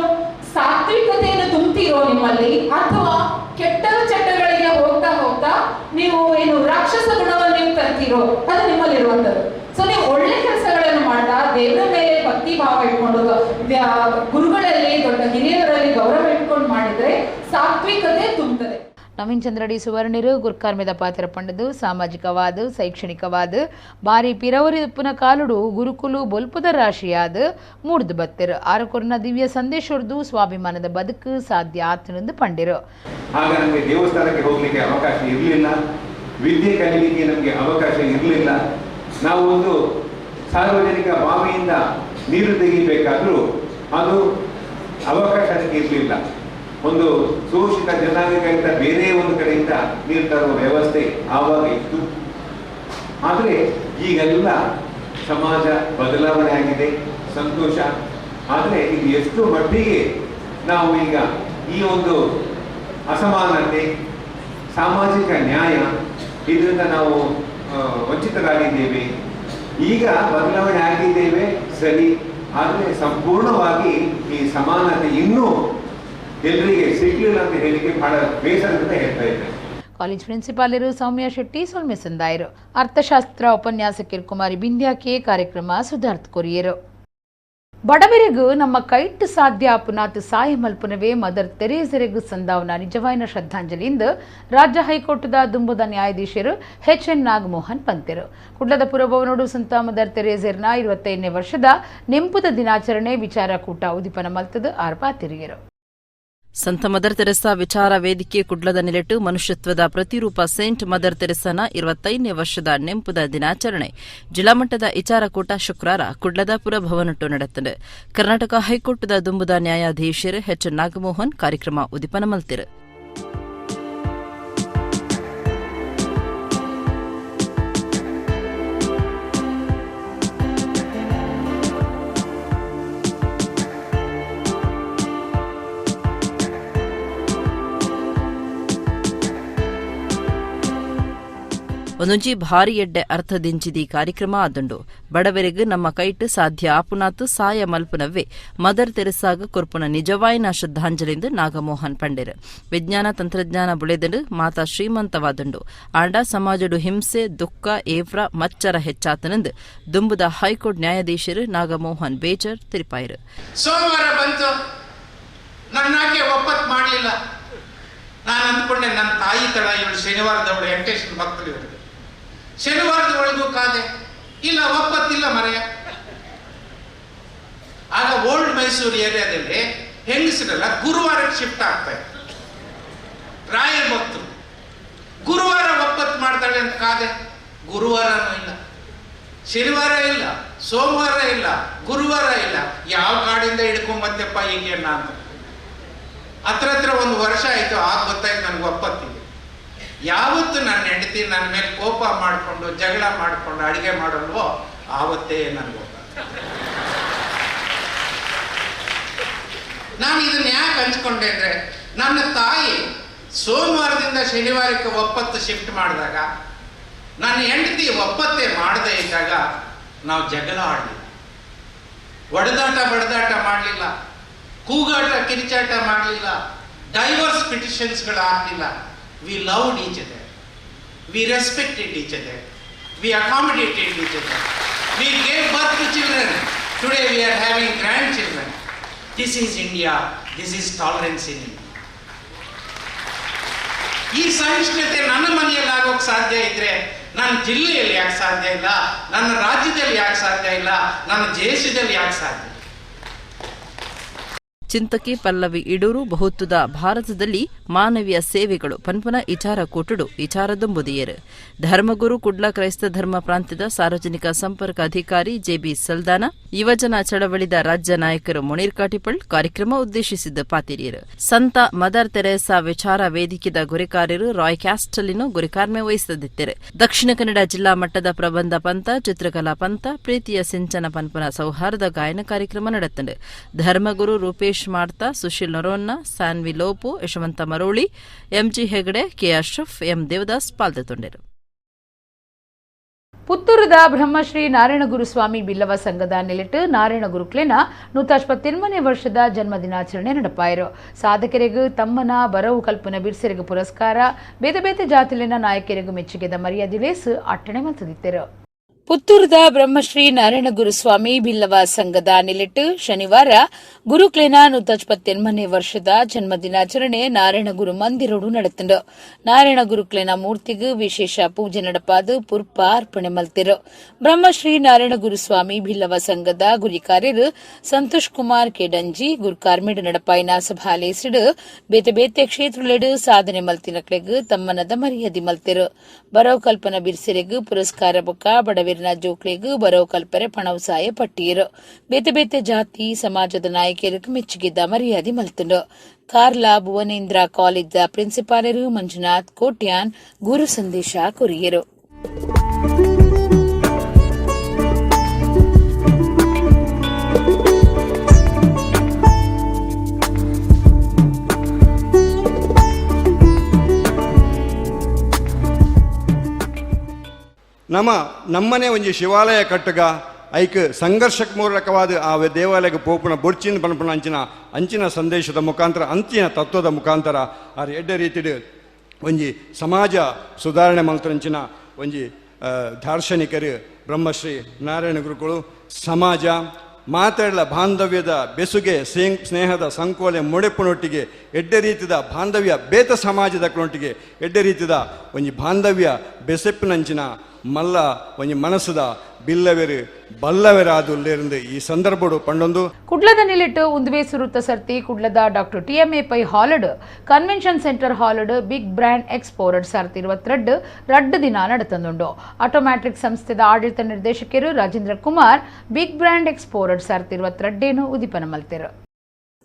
ಸಾತ್ವಿಕತೆಯನ್ನು ತುಂಬ್ತೀರೋ ನಿಮ್ಮಲ್ಲಿ, ಅಥವಾ ಕೆಟ್ಟ ಚಟಗಳಿಗೆ ಹೋಗ್ತಾ ಹೋಗ್ತಾ ನೀವು ಏನು ರಾಕ್ಷಸ ಗುಣವನ್ನು ನೀವು ತರ್ತೀರೋ, ಅದು ನಿಮ್ಮಲ್ಲಿರುವಂಥದ್ದು. ಸೊ ನೀವು ಒಳ್ಳೆ ಕೆಲಸಗಳನ್ನು ಮಾಡ್ತಾ, ದೇವರ ಮೇಲೆ ಭಕ್ತಿ ಭಾವ ಇಟ್ಕೊಂಡು, ಗುರುಗಳಲ್ಲಿ, ದೊಡ್ಡ ಹಿರಿಯರಲ್ಲಿ ಗೌರವ ಇಟ್ಕೊಂಡು ಮಾಡಿದ್ರೆ ಸಾತ್ವಿಕತೆ ತುಂಬ್ತದೆ. ನವೀನ್ ಚಂದ್ರಡಿ ಸುವರ್ಣಿರು ಗುರ್ಕಾರ್ಮೆದ ಪಾತ್ರ ಪಂಡದು ಸಾಮಾಜಿಕವಾದ ಶೈಕ್ಷಣಿಕವಾದ ಬಾರಿ ಪಿರವರಿ ಉಪ್ಪುನ ಕಾಲುಡು ಗುರುಕುಲು ಬೊಲ್ಪುದ ರಾಶಿಯಾದ ಮೂಡ್ದು ಬತ್ತಿರು. ಆರಕೊರ್ನ ದಿವ್ಯ ಸಂದೇಶೊರ್ದು ಸ್ವಾಭಿಮಾನದ ಬದುಕು ಸಾಧ್ಯ ಆತನಂದು ಪಂಡಿರು. ಆಗ ನಮಗೆ ದೇವಸ್ಥಾನಕ್ಕೆ ಹೋಗಲಿಕ್ಕೆ ಅವಕಾಶ ಇರಲಿಲ್ಲ, ವಿದ್ಯೆ ಕಲೀಲಿಕ್ಕೆ ನಮಗೆ ಅವಕಾಶ ಇರಲಿಲ್ಲ. ನಾವು ಒಂದು ಸಾರ್ವಜನಿಕ ಬಾವಿಯಿಂದ ನೀರು ತೆಗಿಬೇಕಾದ್ರೂ ಅದು ಅವಕಾಶ ಅದಕ್ಕೆ ಇರಲಿಲ್ಲ. ಒಂದು ಶೋಷಿತ ಜನಾಂಗಗಳಿಂದ ಬೇರೆ ಒಂದು ಕಡೆಯಿಂದ ನೀರು ತರುವ ವ್ಯವಸ್ಥೆ ಆವಾಗ ಇತ್ತು. ಆದರೆ ಈಗೆಲ್ಲ ಸಮಾಜ ಬದಲಾವಣೆ ಆಗಿದೆ, ಸಂತೋಷ. ಆದರೆ ಇದು ಎಷ್ಟು ಮಟ್ಟಿಗೆ ನಾವು ಈಗ ಈ ಒಂದು ಅಸಮಾನತೆ, ಸಾಮಾಜಿಕ ನ್ಯಾಯ, ಇದರಿಂದ ನಾವು ವಂಚಿತರಾಗಿದ್ದೇವೆ. ಈಗ ಬದಲಾವಣೆ ಆಗಿದ್ದೇವೆ ಸರಿ, ಆದರೆ ಸಂಪೂರ್ಣವಾಗಿ ಈ ಸಮಾನತೆ ಇನ್ನೂ ಎಲ್ಲರಿಗೆ ಸಿಗ್ಲಿಲ್ಲ ಅಂತ ಹೇಳಿಕ್ಕೆ ಬಹಳ ಬೇಸರದಿಂದ ಹೇಳ್ತಾ ಇದ್ದೇನೆ. College ಪ್ರಿನ್ಸಿಪಾಲರು ಸೌಮ್ಯ ಶೆಟ್ಟಿ ಸೊಲ್ಮೆ ಸಂದಾಯರು. ಅರ್ಥಶಾಸ್ತ್ರ ಉಪನ್ಯಾಸಕರು ಕುಮಾರಿ ಬಿಂದ್ಯಾಕೆ ಕಾರ್ಯಕ್ರಮ ಸುಧಾರ್ಥ ಕೊರಿಯರು. ಬಡವರಿಗೂ ನಮ್ಮ ಕೈಟ್ಟು ಸಾಧ್ಯ ಪುನಾತ್ ಸಾಯ ಮಲ್ಪುನವೇ ಮದರ್ ತೆರೇಸರೆಗೂ ಸಂದಾವನ ನಿಜವಾಯಿನ ಶ್ರದ್ಧಾಂಜಲಿಯಿಂದ ರಾಜ್ಯ ಹೈಕೋರ್ಟ್ದ ದುಂಬುದ ನ್ಯಾಯಾಧೀಶರು ಎಚ್ ಎನ್ ನಾಗಮೋಹನ್ ಪಂತೆರು. ಕುಡ್ಲದ ಪುರಭವನೋಡು ಸಂತ ಮದರ್ ತೆರೇಸರ್ನ 25ನೇ ವರ್ಷದ ನೆಂಪುದ ದಿನಾಚರಣೆ ವಿಚಾರಕೂಟ ಉದಿಪನ ಮಲ್ತದ ಆರ್ಪಾ ತಿರುಗಿರು. ಸಂತ ಮದರ್ ತೆರೆಸಾ ವಿಚಾರ ವೇದಿಕೆ ಕುಡ್ಲದ ನೆಲೆಟ್ಟು ಮನುಷ್ಯತ್ವದ ಪ್ರತಿರೂಪ ಸೇಂಟ್ ಮದರ್ ತೆರೆಸಾನ 25ನೇ ವರ್ಷದ ನೆಂಪುದ ದಿನಾಚರಣೆ ಜಿಲ್ಲಾಮಟ್ಟದ ವಿಚಾರಕೂಟ ಶುಕ್ರವಾರ ಕುಡ್ಲದ ಪುರಭವನಟ್ಟು ನಡೆತಂಡು. ಕರ್ನಾಟಕ ಹೈಕೋರ್ಟ್ದ ದುಂಬುದ ನ್ಯಾಯಾಧೀಶರು ಎಚ್ ನಾಗಮೋಹನ್ ಕಾರ್ಯಕ್ರಮ ಉದಿಪನ ಮಲ್ತಿರು. ಒಂದೊಂಜಿ ಭಾರಿ ಎಡ್ಡೆ ಅರ್ಥದಿಂಚಿದಿ ಕಾರ್ಯಕ್ರಮ ಆದುಂಡು. ಬಡವರಿಗೂ ನಮ್ಮ ಕೈಟ್ ಸಾಧ್ಯ ಆಪುನಾತು ಸಾಯ ಮಲ್ಪುನವ್ವೆ ಮದರ್ ತೆರೆಸಾಗ ಕೊರ್ಪುನ ನಿಜವಾಯಿನ ಶ್ರದ್ಧಾಂಜಲಿಂದು ನಾಗಮೋಹನ್ ಪಂಡೆರ್. ವಿಜ್ಞಾನ ತಂತ್ರಜ್ಞಾನ ಬುಳೆದಂಡು ಮಾತಾ ಶ್ರೀಮಂತವಾದುಂಡು. ಆಂಡ ಸಮಾಜಡು ಹಿಂಸೆ ದುಃಖ ಏವ್ರ ಮಚ್ಚರ ಹೆಚ್ಚಾತನಂದು ದುಂಬುದ ಹೈಕೋರ್ಟ್ ನ್ಯಾಯಾಧೀಶರು ನಾಗಮೋಹನ್ ಬೇಜರ್ ತಿರುಪಾಯರು. ಸೋಮವಾರ ಬಂತು, ನನ್ನಾಕೆ ಒಪ್ಪತ್ತು ಮಾಡಲಿಲ್ಲ. ನಾನು ಅಂದ್ಕೊಂಡೆ ನನ್ನ ತಾಯಿ ತಳ ಇವಳು ಶನಿವಾರದವಳು, ವೆಂಕಟೇಶ್ವರ ಭಕ್ತರು ಇವಳು. ಶನಿವಾರದ ಒಳಗೂ ಕಾದೆ, ಇಲ್ಲ ಒಪ್ಪತ್ತಿಲ್ಲ ಮರೆಯ. ಆಗ ಓಲ್ಡ್ ಮೈಸೂರು ಏರಿಯಾದಲ್ಲಿ ಹೆಂಗಸರೆಲ್ಲ ಗುರುವಾರಕ್ಕೆ ಶಿಫ್ಟ್ ಆಗ್ತಾ ಇತ್ತು. ರಾಯರ ಭಕ್ತರು ಗುರುವಾರ ಒಪ್ಪತ್ತು ಮಾಡ್ತಾಳೆ ಅಂತ ಕಾದೆ, ಗುರುವಾರನೂ ಇಲ್ಲ, ಶನಿವಾರ ಇಲ್ಲ, ಸೋಮವಾರ ಇಲ್ಲ, ಗುರುವಾರ ಇಲ್ಲ. ಯಾವ ಕಾಡಿಂದ ಹಿಡ್ಕೊಂಬತ್ತೆಪ್ಪ ಈಗೆಣ್ಣ ಅಂತ ಹತ್ರ ಹತ್ರ ಒಂದು ವರ್ಷ ಆಯಿತು. ಆಗ ಗೊತ್ತಾಯ್ತು ನನಗೆ ಒಪ್ಪತ್ತಿದೆ. ಯಾವತ್ತು ನನ್ನ ಹೆಂಡತಿ ನನ್ನ ಮೇಲೆ ಕೋಪ ಮಾಡಿಕೊಂಡು ಜಗಳ ಮಾಡಿಕೊಂಡು ಅಡುಗೆ ಮಾಡಲ್ವೋ ಆವತ್ತೇ ನನಗೆ ಒಪ್ಪತ್ತು. ನಾನು ಇದನ್ನು ಯಾಕೆ ಹಂಚ್ಕೊಂಡೆ ಅಂದರೆ, ನನ್ನ ತಾಯಿ ಸೋಮವಾರದಿಂದ ಶನಿವಾರಕ್ಕೆ ಒಪ್ಪತ್ತು ಶಿಫ್ಟ್ ಮಾಡಿದಾಗ, ನನ್ನ ಹೆಂಡತಿ ಒಪ್ಪತ್ತೇ ಮಾಡದೇ ಇದ್ದಾಗ ನಾವು ಜಗಳ ಆಡಲಿಲ್ಲ, ಒಡೆದಾಟ ಬಡದಾಟ ಮಾಡಲಿಲ್ಲ, ಕೂಗಾಟ ಕಿರಿಚಾಟ ಮಾಡಲಿಲ್ಲ, ಡೈವರ್ಸ್ ಪಿಟಿಷನ್ಸ್ಗಳು ಹಾಕಲಿಲ್ಲ. We loved each other, we respected each other, we accommodated each other, we gave birth to children. Today we are having grandchildren. This is India, this is tolerance in India. ಈ ಸಹಿಷ್ಣುತೆ ನನ್ನ ಮನೆಯಲ್ಲಿ ಆಗೋಕ್ಕೆ ಸಾಧ್ಯ ಇದ್ರೆ ನನ್ನ ಜಿಲ್ಲೆಯಲ್ಲಿ ಯಾಕೆ ಸಾಧ್ಯ ಇಲ್ಲ, ನನ್ನ ರಾಜ್ಯದಲ್ಲಿ ಯಾಕೆ ಸಾಧ್ಯ ಇಲ್ಲ, ನನ್ನ ದೇಶದಲ್ಲಿ ಯಾಕೆ ಸಾಧ್ಯ? ಚಿಂತಕಿ ಪಲ್ಲವಿ ಇಡೂರು ಬಹುತ್ತುದ ಭಾರತದಲ್ಲಿ ಮಾನವೀಯ ಸೇವೆಗಳು ಪನ್ಪನ ಇಚಾರ ಕೂಟುಡು ಇಚಾರ ದುಂಬುದಿಯರು. ಧರ್ಮಗುರು ಕುಡ್ಲ ಕ್ರೈಸ್ತ ಧರ್ಮ ಪ್ರಾಂತ್ಯದ ಸಾರ್ವಜನಿಕ ಸಂಪರ್ಕ ಅಧಿಕಾರಿ ಜೆಬಿ ಸಲ್ದಾನ, ಯುವಜನ ಚಳವಳಿದ ರಾಜ್ಯ ನಾಯಕರು ಮುನೀರ್ ಕಾಟಿಪಳ್ ಕಾರ್ಯಕ್ರಮ ಉದ್ದೇಶಿಸಿದ್ದ ಪಾತಿರಿಯರು. ಸಂತ ಮದರ್ ತೆರೇಸಾ ವಿಚಾರ ವೇದಿಕೆದ ಗುರಿಕಾರ್ಯರು ರಾಯ್ ಕ್ಯಾಸ್ಟಲಿನೋ ಗುರಿಕಾರ್ಮೆ ವಹಿಸದಿದ್ದರು. ದಕ್ಷಿಣ ಕನ್ನಡ ಜಿಲ್ಲಾ ಮಟ್ಟದ ಪ್ರಬಂಧ ಪಂಥ, ಚಿತ್ರಕಲಾ ಪಂಥ, ಪ್ರೀತಿಯ ಸಿಂಚನ ಪನ್ಪನ ಸೌಹಾರ್ದ ಗಾಯನ ಕಾರ್ಯಕ್ರಮ ನಡೆತ್ತಂಡು. ಧರ್ಮಗುರು ರೂಪೇಶ್ ಮಾಡ್ತಾ, Sushil Noronha, Sanvi Lopo, Yashwant Maroli, MG Hegde, K Ashraf, M Devadas ಪಾಲ್ಗೊಂಡರು. ಪುತ್ತೂರದ ಬ್ರಹ್ಮಶ್ರೀ ನಾರಾಯಣಗುರುಸ್ವಾಮಿ ಬಿಲ್ಲವ ಸಂಘದ ನೆಲೆಟ್ಟು ನಾರಾಯಣ ಗುರುಕ್ಲೆನ 128ನೇ ವರ್ಷದ ಜನ್ಮ ದಿನಾಚರಣೆ ನಡಪಾಯರು. ಸಾಧಕರಿಗೂ ತಮ್ಮನ ಬರವು ಕಲ್ಪನ ಬಿರ್ಸೆರಿಗೂ ಪುರಸ್ಕಾರ, ಬೇತೆ ಬೇತೆ ಜಾತಿಲಿನ ನಾಯಕರಿಗೂ ಮೆಚ್ಚುಗೆದ ಮರ್ಯಾದೆ ಲೇಸು ಅಟ್ಟಣೆ ಮಲ್ತದಿತ್ತರು. ಪುತ್ತೂರದ ಬ್ರಹ್ಮಶ್ರೀ ನಾರಾಯಣ ಗುರುಸ್ವಾಮಿ ಬಿಲ್ಲವ ಸಂಘದ ನೆಲೆಟ್ಟು ಶನಿವಾರ ಗುರುಕ್ಲೇನ 128ನೇ ವರ್ಷದ ಜನ್ಮ ದಿನಾಚರಣೆ ನಾರಾಯಣ ಗುರು ಮಂದಿರೋಡು ನಡೆತಂಡು. ನಾರಾಯಣ ಗುರುಕ್ಲೇನ ಮೂರ್ತಿಗೂ ವಿಶೇಷ ಪೂಜೆ ನಡಪಾದು ಪುರ್ಪ ಅರ್ಪಣೆ ಮಲ್ತಿರು. ಬ್ರಹ್ಮಶ್ರೀ ನಾರಾಯಣ ಗುರುಸ್ವಾಮಿ ಬಿಲ್ಲವ ಸಂಘದ ಗುರಿಕಾರ್ಯರು ಸಂತೋಷ್ ಕುಮಾರ್ ಕೆಡಂಜಿ ಗುರುಕಾರ್ಮಿಡ್ ನಡಪಾಯಿನ ಸಭಾಲೇಸಿಡು ಬೇತೆ ಬೇತೆ ಕ್ಷೇತ್ರಲೆಡು ಸಾಧನೆ ಮಲ್ತಿನಕ್ಲೆಗ್ ತಮ್ಮನದ ಮರ್ಯಾದೆ ಮಲ್ತಿರು. ಬರವು ಕಲ್ಪನ ಬಿರ್ಸೆರೆಗ್ ಪುರಸ್ಕಾರ ಬೊಕ್ಕ ಬಡವಿರ್ನ ಜೋಕ್ಲೆಗ್ ಬರವು ಕಲ್ಪರೆ ಪಣವುಸಾಯ ಪಟ್ಟಿಯರು. ಬೇತೆ ಬೇತೆ ಜಾತಿ ಸಮಾಜದ ನಾಯಕರಿಗೆ ಮೆಚ್ಚುಗೆದ ಮರ್ಯಾದೆ ಮಲ್ತುಂಡು. ಕಾರ್ಲಾ ಭುವನೇಂದ್ರ ಕಾಲೇಜ್ ಪ್ರಿನ್ಸಿಪಾಲರು ಮಂಜುನಾಥ್ ಕೋಟ್ಯಾನ್ ಗುರು ಸಂದೇಶ ಕೊರಿಯರು. ನಮ ನಮ್ಮನೆ ಒಂಜಿ ಶಿವಾಲಯ ಕಟ್ಟಗ ಐಕ್ ಸಂಘರ್ಷಕ್ಕೆ ಮೂಲಕವಾದ ಆ ದೇವಾಲಯಕ್ಕೆ ಪೋಪುನ ಬೊಡ್ಚಿನ ಪನ್ಪುನ ಅಂಚಿನ ಅಂಚಿನ ಸಂದೇಶದ ಮುಖಾಂತರ, ಅಂಚಿನ ತತ್ವದ ಮುಖಾಂತರ ಆರ್ ಎಡ್ಡೆ ರೀತಿಡ್ ಒಂಜಿ ಸಮಾಜ ಸುಧಾರಣೆ ಮಲ್ತರಂಚಿನ ಒಂಜಿ ದಾರ್ಶನಿಕರು ಬ್ರಹ್ಮಶ್ರೀ ನಾರಾಯಣ ಗುರುಗಳು. ಸಮಾಜ ಮಾತಾಡಲ ಬಾಂಧವ್ಯದ ಬೆಸುಗೆ ಸ್ನೇಹದ ಸಂಕೋಲೆ ಮೊಡೆಪುನೊಟ್ಟಿಗೆ ಎಡ್ಡೆ ರೀತಿದ ಬಾಂಧವ್ಯ ಬೇತ ಸಮಾಜದ ಕ್ಲೊಟ್ಟಿಗೆ ಎಡ್ಡೆ ರೀತಿದ ಒಂಜಿ ಬಾಂಧವ್ಯ ಬೆಸೆಪ್ಪಿನಂಚಿನ ಮಲ್ಲ ಒಂಜಿ ಮನಸ್ಸುದ ಬಿಲ್ಲವೆರು ಬಲ್ಲವೆರಾದುಲ್ಲೇರಿಂದ ಈ ಸಂದರ್ಭಡು ಪಂಡೊಂದು. ಕುಡ್ಲದ ನಿಲಿಟ್ಟು ಉಂದುವೆ ಸುರುತ್ತ ಸರ್ತಿ ಕುಡ್ಲದ doctor TMA pi ಹಾಲಡ್ convention centre ಹಾಲಡ್ big brand expo 2022 ರಡ್ಡು ದಿನ ನಡೆತಂದುಂಡು. ಆಟೋಮ್ಯಾಟ್ರಿಕ್ ಸಂಸ್ಥೆದ ಆಡಳಿತ ನಿರ್ದೇಶಕರು Rajendra Kumar big brand expo 2022 ಉದಿಪನ ಮಲ್ತೆರು.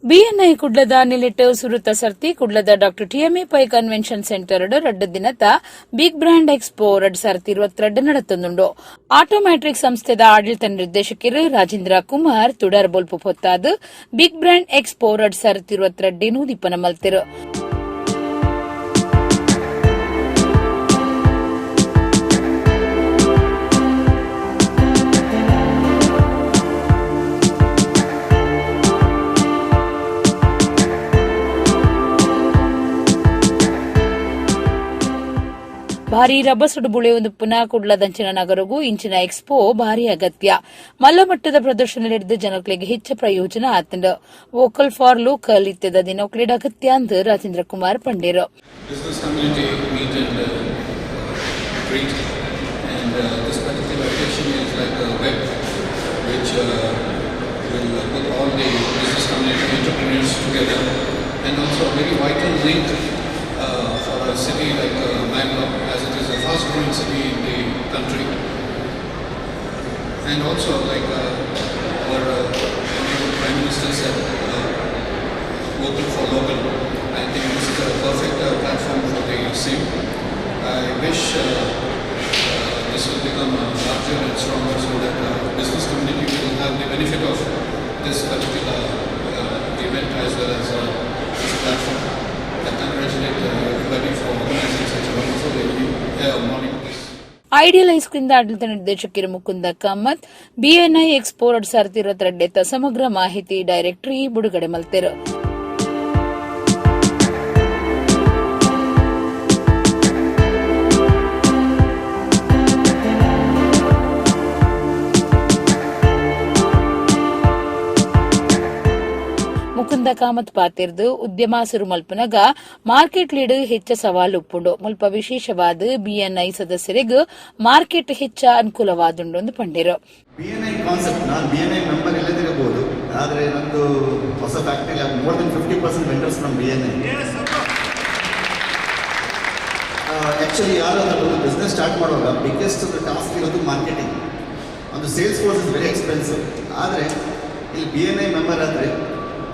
ಬಿಎನ್ಐ ಕುಡ್ಲದ ನಿಲಿಟ್ಟು ಸುರುತ್ತ ಸರ್ತಿ ಕುಡ್ಲದ doctor TMA pi convention centre ರಡ್ಡು ದಿನದ big brand expo 2022 ನಡೆತಂದುಂಡು. ಆಟೋಮ್ಯಾಟ್ರಿಕ್ ಸಂಸ್ಥೆದ ಆಡಳಿತ ನಿರ್ದೇಶಕರು ರಾಜೇಂದ್ರ ಕುಮಾರ್ ತುಡರ್ ಬೊಲ್ಪು ಪೊತ್ತಾದ್ big brand expo 2022 ಉದಿಪನ ಮಲ್ತೆರು. ಭಾರಿ ರಭಸಡು ಬುಳೆಯೊಂದು ಪುನಃ ಕುಡ್ಲದಂಚಿನ ನಗರಗೂ ಇಂಚಿನ ಎಕ್ಸ್ಪೋ ಭಾರಿ ಅಗತ್ಯ. ಮಲ್ಲಮಟ್ಟದ ಪ್ರದರ್ಶನ ಹಿಡಿದು ಜನಗಳಿಗೆ ಹೆಚ್ಚು ಪ್ರಯೋಜನ ಆತಂಡ. Vocal for local ಇತ್ಯದ ದಿನಕ್ಲೇಡ್ ಅಗತ್ಯ ಅಂದ್ Rajendra Kumar ಪಂಡೇರು. Business community meet and greet, and this particular occasion is like a web which will put all the business community entrepreneurs together, and also a very vital link for a city like Mangalore, as it is a fast growing city in the country. And also, like our Honorable Prime Minister said, vocal for local. I think this is a perfect platform for the same. I wish this will become larger and stronger so that business community will have the benefit of this particular event as well as this platform. I congratulate everybody for organizing such a wonderful evening, morning. This ideal high school ಆಡಳಿತ ನಿರ್ದೇಶಕರು ಮುಕುಂದ ಕಾಮತ್ BNI expo 2022 ಸಮಗ್ರ ಮಾಹಿತಿ directory ಬಿಡುಗಡೆ ಮಲ್ತೆರು. ಮುಕುಂದ ಕಾಮತ್ ಪಾತಿರ್ದು ಉದ್ಯಮ ಸುರುಮಲ್ಪನಗ ಮಾರ್ಕೆಟ್ ಲೀಡ್ ಹೆಚ್ಚ ಸವಾಲು ಉಪ್ಪುಂಡು. ಮುಲ್ಪ ವಿಶೇಷವಾದ ಬಿಎನ್ಐ ಸದಸ್ಯರಿಗೆ ಮಾರ್ಕೆಟ್ ಹೆಚ್ಚ ಅನುಕೂಲವಾದುಂಡು ಎಂದು ಪಂಡಿರು. ಬಿಎನ್ಐ ಕಾನ್ಸೆಪ್ಟ್, ನಾನು ಬಿಎನ್ಐ ಮೆಂಬರ್ ಇಲ್ಲದಿರಬಹುದು, ಆದರೆ ನಂದು ಹೊಸ factory more than 50% vendors ನಮ್ಮ ಬಿಎನ್ಐ. ಆ್ಯಕ್ಚುಲಿ ಯಾರಾದರೂ ಒಂದು ಬಿಸ್ನೆಸ್ ಸ್ಟಾರ್ಟ್ ಮಾಡುವಾಗ ಬಿಗ್ಗೆಸ್ಟ್ ಟಾಸ್ಕ್ ಇರೋದು ಮಾರ್ಕೆಟಿಂಗ್. ಒಂದು sales force is very expensive. ಆದರೆ ಇಲ್ಲಿ ಬಿಎನ್ಐ ಮೆಂಬರ್ ಆದರೆ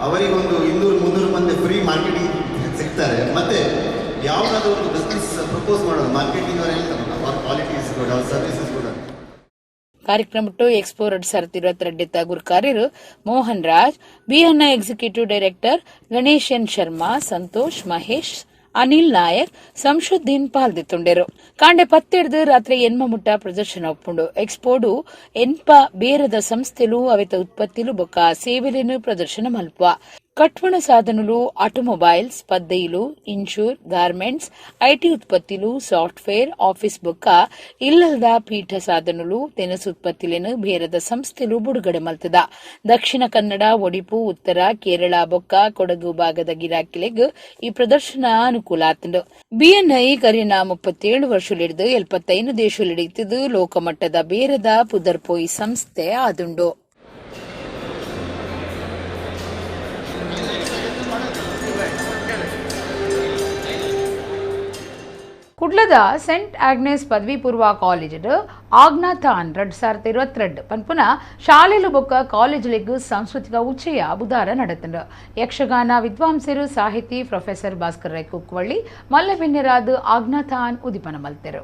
ಅವರಿಗೊಂದು 200-300 ಮಂದಿ ಫ್ರೀ ಮಾರ್ಕೆಟಿಂಗ್ ಸಿಗ್ತಾರೆ. ಮತ್ತು ಯಾವುದಾದ್ರೂ ಒಂದು ಬಿಸ್ನೆಸ್ ಪ್ರಪೋಸ್ ಮಾಡೋದು ಮಾರ್ಕೆಟಿಂಗ್ ಅವರು ಹೇಳ್ತಾರೆ, ಅವ್ರ quality is good, ಅವ್ರ service is good. ಕಾರ್ಯಕ್ರಮಟ್ಟು expo 2022 ಗುರುಕಾರ್ಯರು Mohan Raj, BNI executive director Ganesh N Sharma, Santosh, Mahesh, Anil Nayak, Samshuddin ಪಾಲ್ದಿತ್ತುಂಡೆರು. ಕಾಂಡೆ ಪತ್ತೆಡ್ದು ರಾತ್ರಿ ಎನ್ಮ ಮುಟ್ಟ ಪ್ರದರ್ಶನ ಒಪ್ಪುಂಡು. ಎಕ್ಸ್ಪೋಡು ಎನ್ಪ ಬೇರದ ಸಂಸ್ಥೆಲು ಅವೆತ ಉತ್ಪತ್ತಿಲು ಬೊಕ್ಕ ಸೇವೆಲೇನು ಪ್ರದರ್ಶನ ಮಲ್ಪ. ಕಟ್ವಣ ಸಾಧನలు, ಆಟೋಮೊಬೈಲ್ಸ್, ಪದ್ದೈಲು, insure, garments, IT ಉತ್ಪತ್ತಿಲು, software, office ಬೊಕ್ಕ ಇಲ್ಲಲ್ದ ಪೀಠ ಸಾಧನಲು, ತೆನಸು ಉತ್ಪತ್ತಿಲೇನು ಬೇರದ ಸಂಸ್ಥೆಲು ಬಿಡುಗಡೆ ಮಲ್ತದ. ದಕ್ಷಿಣ ಕನ್ನಡ, ಒಡಿಪು, ಉತ್ತರ ಕೇರಳ ಬೊಕ್ಕ ಕೊಡಗು ಭಾಗದ ಗಿರಾಕಿಲೆಗ್ ಈ ಪ್ರದರ್ಶನ ಅನುಕೂಲ ಆತಂಡು. ಬಿಎನ್ಐ ಕರಿನ 37 ವರ್ಷಲಿಡಿದು 75 ದೇಶಲಿಡಿತಿದ್ದು ಲೋಕಮಟ್ಟದ ಬೇರದ ಪುದರ್ಪೋಯಿ ಸಂಸ್ಥೆ ಆದುಂಡು. ಕುಡ್ಲದ ಸೆಂಟ್ ಆಗ್ನೇಸ್ ಪದವಿ ಪೂರ್ವ ಕಾಲೇಜ್ ಆಗ್ನಾಥಾನ್ 2022 ಪನ್ಪುನ ಶಾಲೆಲು ಬೊಕ್ಕ ಕಾಲೇಜುಲೆಗ್ ಸಾಂಸ್ಕೃತಿಕ ಉಚ್ಚಯ ಬುಧಾರ ನಡತಂಡು. ಯಕ್ಷಗಾನ ವಿದ್ವಾಂಸರು ಸಾಹಿತಿ ಪ್ರೊಫೆಸರ್ ಭಾಸ್ಕರ್ ರೈ ಕುಕ್ವಳ್ಳಿ ಮಲ್ಲಬಿನ್ನೆರಾದ್ ಆಗ್ನಾಥಾನ್ ಉದಿಪನ ಮಲ್ತೆರು.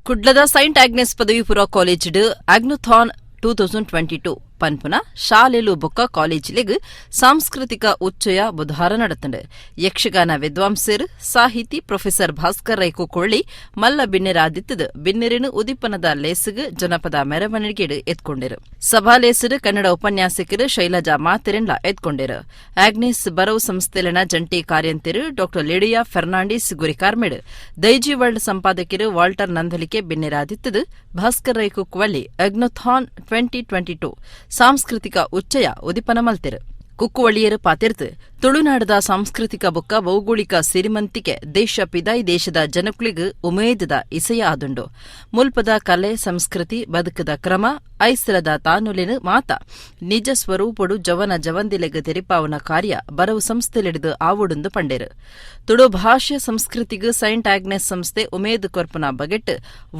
ಕುಡ್ಲದ ಸೈಂಟ್ ಆಗ್ನೆಸ್ ಪದವಿ ಪೂರ್ವ ಕಾಲೇಜ್ ಆಗ್ನಥಾನ್ 2022 ಪನ್ಪುನ ಶಾಲೆಲು ಬೊಕ್ಕ ಕಾಲೇಜಿಲೆಗ್ ಸಾಂಸ್ಕೃತಿಕ ಉಚ್ಚಯ ಬುಧವಾರ ನಡತ್ಂಡ್. ಯಕ್ಷಗಾನ ವಿದ್ವಾಂಸೆರ್ ಸಾಹಿತಿ ಪ್ರೊಫೆಸರ್ ಭಾಸ್ಕರ್ ರೈ ಕುಕ್ಕೊಳ್ಳಿ ಮಲ್ಲ ಬಿನ್ನೆರಾದಿತ್ತದ್ ಬಿನ್ನೆರೆನ್ ಉದಿಪನದ ಲೇಸ್ಗ್ ಜನಪದ ಮೆರವಣಿಗೆಡ್ ಎದ್ಕೊಂಡೆರ್. ಸಭಾ ಲೇಸ್ಡ್ ಕನ್ನಡ ಉಪನ್ಯಾಸಕೆರ್ ಶೈಲಜಾ ಮಾತೆರೆನ್ಲಾ ಎದ್ಕೊಂಡೆರ್. ಆಗ್ನೇಸ್ ಬರವು ಸಂಸ್ಥೆಲೆನ ಜಂಟಿ ಕಾರ್ಯಂತೆರ್ ಡಾ ಲಿಡಿಯಾ ಫೆರ್ನಾಂಡಿಸ್ ಗುರಿಕಾರ್ಮೆಡ್ ದೈಜಿ ವರ್ಲ್ಡ್ ಸಂಪಾದಕೆರ್ ವಾಲ್ಟರ್ ನಂದಳಿಕೆ ಬಿನ್ನೆರಾದಿತ್ತದ್ ಭಾಸ್ಕರ್ ರೈ ಕುಕ್ಕುವಳ್ಳಿ ಅಗ್ನೋಥಾನ್ 2022 ಸಾಂಸ್ಕೃತಿಕ ಉಚ್ಚಯ ಉದಿಪನ ಮಲ್ತೆರ್. ಕುಕ್ಕುವಳ್ಳಿಯರು ಪಾತೆರ್ದ್ ತುಳುನಾಡದ ಸಾಂಸ್ಕೃತಿಕ ಬೊಕ್ಕ ಭೌಗೋಳಿಕ ಸಿರಿಮಂತಿಕೆ ದೇಶ ಪಿದಾಯಿ ದೇಶದ ಜನಕುಲೆಗ್ ಉಮೇದದ ಇಸಯ ಆದುಂಡು. ಮುಲ್ಪದ ಕಲೆ, ಸಂಸ್ಕೃತಿ, ಬದುಕದ ಕ್ರಮ, ಐಸರದ ತಾನುಲೆನ್ ಮಾತ ನಿಜ ಸ್ವರೂಪೊಡು ಜವನ ಜವಂದಿಲೆಗ್ ತೆರಿಪಾವುನ ಕಾರ್ಯ ಬರವು ಸಂಸ್ಥೆಲೆಡ್ದ್ ಆವೊಡುಂದು ಪಂಡೆರ್. ತುಳು ಭಾಷೆ ಸಂಸ್ಕೃತಿಗ್ ಸೈಂಟ್ ಆಗ್ನೆಸ್ ಸಂಸ್ಥೆ ಉಮೇದ್ ಕೊರ್ಪುನ ಬಗೆಟ್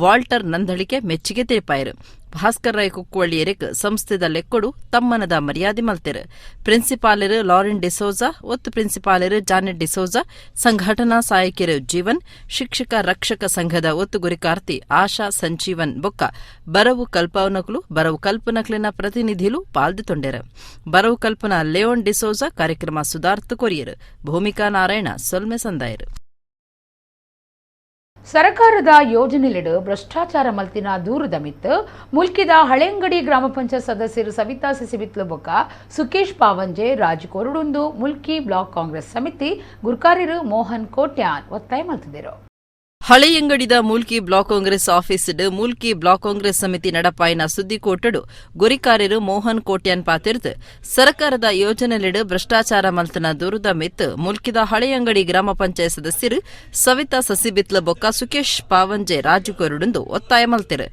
ವಾಲ್ಟರ್ ನಂದಳಿಕೆ ಮೆಚ್ಚುಗೆ ತೆರಿಪಾಯೆರ್. ಭಾಸ್ಕರ್ ರೈ ಕುಕ್ಕುವಳ್ಳಿಯೆರೆಗ್ ಸಂಸ್ಥೆದ ಲೆಕ್ಕೊಡು ತಮ್ಮನದ ಮರ್ಯಾದೆ ಮಲ್ತೆರ್. ಪ್ರಿನ್ಸಿಪಾಲೆರ್ ಲಾರೆನ್ ಡಿಸೋಜಾ, ಒತ್ತು ಪ್ರಿನ್ಸಿಪಾಲೆರ್ ಜಾನೆಟ್ ಡಿಸೋಜಾ, ಸಂಘಟನಾ ಸಹಾಯಕಿಯರು ಜೀವನ್, ಶಿಕ್ಷಕ ರಕ್ಷಕ ಸಂಘದ ಒತ್ತು ಗುರಿಕಾರ್ತಿ ಆಶಾ ಸಂಜೀವನ್ ಬೊಕ್ಕ ಬರವು ಕಲ್ಪನಕುಲು ಬರವು ಕಲ್ಪನಕ್ಲೆನ ಪ್ರತಿನಿಧಿಲು ಪಾಲ್ದೆತೊಂಡೆರ್. ಬರವು ಕಲ್ಪನಾ ಲಿಯೋನ್ ಡಿಸೋಜಾ ಕಾರ್ಯಕ್ರಮ ಸುದಾರ್ತ್ ಕೊರಿಯರ್. ಭೂಮಿಕಾ ನಾರಾಯಣ ಸೊಲ್ಮೆ ಸಂದಾಯೆರ್. ಸರಕಾರದ ಯೋಜನೆಲೆಡ್ ಭ್ರಷ್ಟಾಚಾರ ಮಲ್ತಿನ ದೂರದ ಮಿತ್ತ್ ಮುಲ್ಕಿದ ಹಳೆಂಗಡಿ ಗ್ರಾಮ ಪಂಚಾಯತ್ ಸದಸ್ಯರು ಸವಿತಾ ಸಿಸಿಬಿತ್ಲು ಬೊಕ್ಕ ಸುಕೇಶ್ ಪಾವಂಜೆ ರಾಜಿ ಕೊರಡುಂದು ಮುಲ್ಕಿ ಬ್ಲಾಕ್ ಕಾಂಗ್ರೆಸ್ ಸಮಿತಿ ಗುರ್ಕಾರ್ಯರು ಮೋಹನ್ ಕೋಟ್ಯಾನ್ ಒತ್ತಾಯ ಮಲ್ತಿದ್ದರು. ಹಳೆಯಂಗಡಿದ ಮೂಲ್ಕಿ ಬ್ಲಾಕ್ ಕಾಂಗ್ರೆಸ್ ಆಫೀಸ್ಡ್ ಮೂಲ್ಕಿ ಬ್ಲಾಕ್ ಕಾಂಗ್ರೆಸ್ ಸಮಿತಿ ನಡಪಾಯಿನ ಸುದ್ದಿಕೋಟಡು ಗುರಿಕಾರ್ಯರು ಮೋಹನ್ ಕೋಟ್ಯಾನ್ ಪಾತೆರ್ದ್ ಸರಕಾರದ ಯೋಜನೆಲೆಡ್ ಭ್ರಷ್ಟಾಚಾರ ಮಲ್ತನ ದೂರದ ಮಿತ್ತ್ ಮುಲ್ಕಿದ ಹಳೆಯಂಗಡಿ ಗ್ರಾಮ ಪಂಚಾಯತ್ ಸದಸ್ಯರು ಸವಿತಾ ಸಸಿಬಿತ್ಲ ಬೊಕ್ಕ ಸುಕೇಶ್ ಪಾವಂಜೆ ರಾಜಿ ಕೊರಡುಂದು ಒತ್ತಾಯ ಮಲ್ತೆರ್.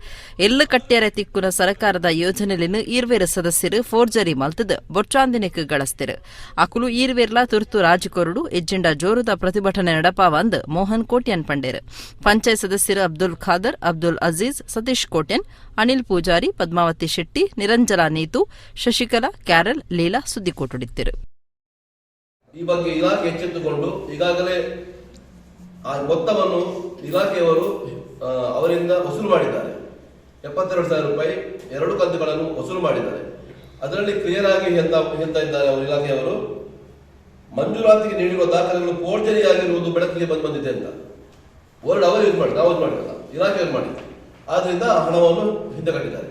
ಎಲ್ಲು ಕಟ್ಟ್ಯರೆ ತಿಕ್ಕುನ ಸರಕಾರದ ಯೋಜನೆಲೆನ್ ಈರ್ವೇರು ಸದಸ್ಯರು ಫೋರ್ಜರಿ ಮಲ್ತದ್ ಬೊಚ್ಚಾಂದಿನೆಕ್ ಗಳಸ್ತೆರ್. ಅಕುಲು ಈರ್ವೇರ್ಲಾ ತುರ್ತು ರಾಜಿ ಕೊರಡು ಎಜ್ಜೆಂಡ ಜೋರುದ ಪ್ರತಿಭಟನೆ ನಡಪಾವಂದ್ ಮೋಹನ್ ಕೋಟ್ಯಾನ್ ಪಂಡೆರ್. ಪಂಚಾಯತ್ ಸದಸ್ಯರು ಅಬ್ದುಲ್ ಖಾದರ್, ಅಬ್ದುಲ್ ಅಜೀಜ್, ಸತೀಶ್ ಕೋಟ್ಯನ್, ಅನಿಲ್ ಪೂಜಾರಿ, ಪದ್ಮಾವತಿ ಶೆಟ್ಟಿ, ನಿರಂಜಲಾ ನೀತು, ಶಶಿಕಲಾ, ಕ್ಯಾರಲ್, ಲೀಲಾ ಸುದ್ದಿಕೋಟುಡಿತ್ತಿರು. ಈ ಬಗ್ಗೆ ಇಲಾಖೆ ಎಚ್ಚೆತ್ತುಕೊಂಡು ಈಗಾಗಲೇ ಆ ಮೊತ್ತವನ್ನು ಇಲಾಖೆಯವರು ಅವರಿಂದ ವಸೂಲು ಮಾಡಿದ್ದಾರೆ. 72,000 ರೂಪಾಯಿ ಎರಡು ಕಂತುಗಳನ್ನು ವಸೂಲು ಮಾಡಿದ್ದಾರೆ. ಅದರಲ್ಲಿ ಕ್ಲಿಯರ್ ಆಗಿ ಹೇಳ್ತಾ ಹೇಳ್ತಾ ಇದ್ದಾರೆ ಅವರು, ಇಲಾಖೆಯವರು, ಮಂಜೂರಾತಿಗೆ ನೀಡಿರುವ ದಾಖಲೆಗಳು ಫೋರ್ಜರಿ ಆಗಿರುವುದು ಬೆಳಕಿಗೆ ಬಂದಿದೆ ಅಂತ. ವರ್ಡ್ ಅವರು ಯೂಸ್ ಮಾಡಿ, ನಾವು ಯೂಸ್ ಮಾಡಿಲ್ಲ, ಇಲಾಖೆಯವರು ಮಾಡಿದ್ರು. ಆದ್ರಿಂದ ಆ ಹಣವನ್ನು ಹಿಂದೆ ಕಟ್ಟಿದ್ದಾರೆ.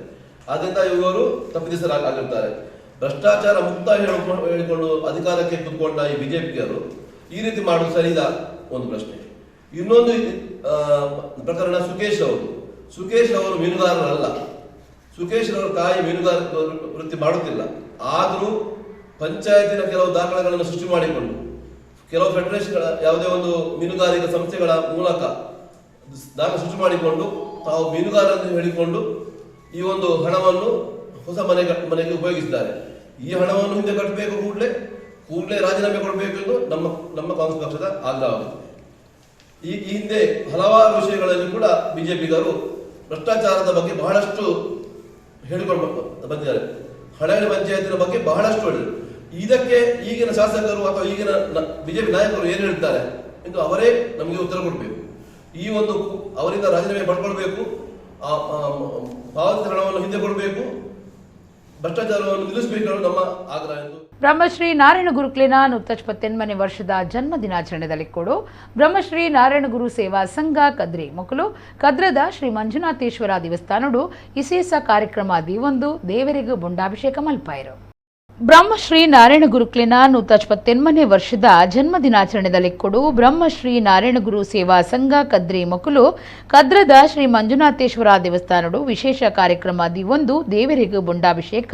ಆದ್ರಿಂದ ಇವರು ತಪ್ಪಿತಸ್ಥರಾಗಿರ್ತಾರೆ. ಭ್ರಷ್ಟಾಚಾರ ಮುಕ್ತ ಹೇಳಿಕೊಂಡು ಅಧಿಕಾರಕ್ಕೆ ಕುತ್ಕೊಂಡ ಈ ಬಿಜೆಪಿಯವರು ಈ ರೀತಿ ಮಾಡುವುದು ಸರಿದ ಒಂದು ಪ್ರಶ್ನೆ. ಇನ್ನೊಂದು ಪ್ರಕರಣ ಸುಕೇಶ್ ಅವರು. ಸುಕೇಶ್ ಅವರು ಮೀನುಗಾರರಲ್ಲ. ಸುಕೇಶ್ ಅವರ ತಾಯಿ ಮೀನುಗಾರ ವೃತ್ತಿ ಮಾಡುತ್ತಿಲ್ಲ. ಆದರೂ ಪಂಚಾಯತಿನ ಕೆಲವು ದಾಖಲೆಗಳನ್ನು ಸೃಷ್ಟಿ ಮಾಡಿಕೊಂಡು ಕೆಲವು ಫೆಡರೇಷನ್ಗಳ ಯಾವುದೇ ಒಂದು ಮೀನುಗಾರಿಕಾ ಸಂಸ್ಥೆಗಳ ಮೂಲಕ ದಾಖಲೆ ಸೃಷ್ಟಿ ಮಾಡಿಕೊಂಡು ತಾವು ಮೀನುಗಾರರೆಂದು ಹೇಳಿಕೊಂಡು ಈ ಒಂದು ಹಣವನ್ನು ಹೊಸ ಮನೆಗೆ ಉಪಯೋಗಿಸಿದ್ದಾರೆ. ಈ ಹಣವನ್ನು ಹಿಂದೆ ಕಟ್ಟಬೇಕು, ಕೂಡಲೇ ಕೂಡಲೇ ರಾಜೀನಾಮೆ ಕೊಡಬೇಕು ಎಂದು ನಮ್ಮ ನಮ್ಮ ಕಾಂಗ್ರೆಸ್ ಪಕ್ಷದ ಆಗ್ರಹವಾಗಿದೆ. ಈ ಹಿಂದೆ ಹಲವಾರು ವಿಷಯಗಳಲ್ಲಿ ಕೂಡ ಬಿಜೆಪಿಗರು ಭ್ರಷ್ಟಾಚಾರದ ಬಗ್ಗೆ ಬಹಳಷ್ಟು ಹೇಳಿಕೊಂಡು ಬಂದಿದ್ದಾರೆ. ಹಣಗಡಿ ಪಂಚಾಯತಿನ ಬಗ್ಗೆ ಬಹಳಷ್ಟು ಹೇಳಿದರು. ಇದಕ್ಕೆ ಈಗಿನ ಶಾಸಕರು ಅಥವಾ ಈಗಿನ ಬಿಜೆಪಿ ನಾಯಕರು ಏನು ಹೇಳ್ತಾರೆ ಎಂದು ಅವರೇ ನಮಗೆ ಉತ್ತರ ಕೊಡಬೇಕು. ಈ ಒಂದು ಅವರಿಂದ ರಾಜೀನಾಮೆ ಪಡ್ಕೊಳ್ಬೇಕು, ಪಾವತಿ ಹಣವನ್ನು ಹಿಂದೆ ಕೊಡಬೇಕು, ಭ್ರಷ್ಟಾಚಾರವನ್ನು ನಿಲ್ಲಿಸಬೇಕು ಅನ್ನೋದು ನಮ್ಮ ಆಗ್ರಹ ಎಂದು. ಬ್ರಹ್ಮಶ್ರೀ ನಾರಾಯಣ ಗುರುಕ್ಲಿನ 128ನೇ ವರ್ಷದ ಜನ್ಮ ದಿನಾಚರಣೆದಲ್ಲಿ ಕೊಡು ಬ್ರಹ್ಮಶ್ರೀ ನಾರಾಯಣ ಗುರು ಸೇವಾ ಸಂಘ ಕದ್ರಿ ಮೊಕಲು ಕದ್ರದ ಶ್ರೀ ಮಂಜುನಾಥೇಶ್ವರ ದೇವಸ್ಥಾನಡು ಇಸೇಸ ಕಾರ್ಯಕ್ರಮ ದಿವೊಂದು ದೇವರಿಗೂ ಬೊಂಡಾಭಿಷೇಕ ಮಲ್ಪಾಯರು. ಬ್ರಹ್ಮಶ್ರೀ ನಾರಾಯಣ ಗುರುಕ್ಲಿನ 128ನೇ ವರ್ಷದ ಜನ್ಮ ದಿನಾಚರಣೆದಲ್ಲಿ ಕೊಡು ಬ್ರಹ್ಮಶ್ರೀ ನಾರಾಯಣ ಗುರು ಸೇವಾ ಸಂಘ ಕದ್ರಿ ಮೊಕಲು ಕದ್ರದ ಶ್ರೀ ಮಂಜುನಾಥೇಶ್ವರ ದೇವಸ್ಥಾನಡು ವಿಶೇಷ ಕಾರ್ಯಕ್ರಮ ದಿವೊಂದು ದೇವರಿಗೂ ಬೊಂಡಾಭಿಷೇಕ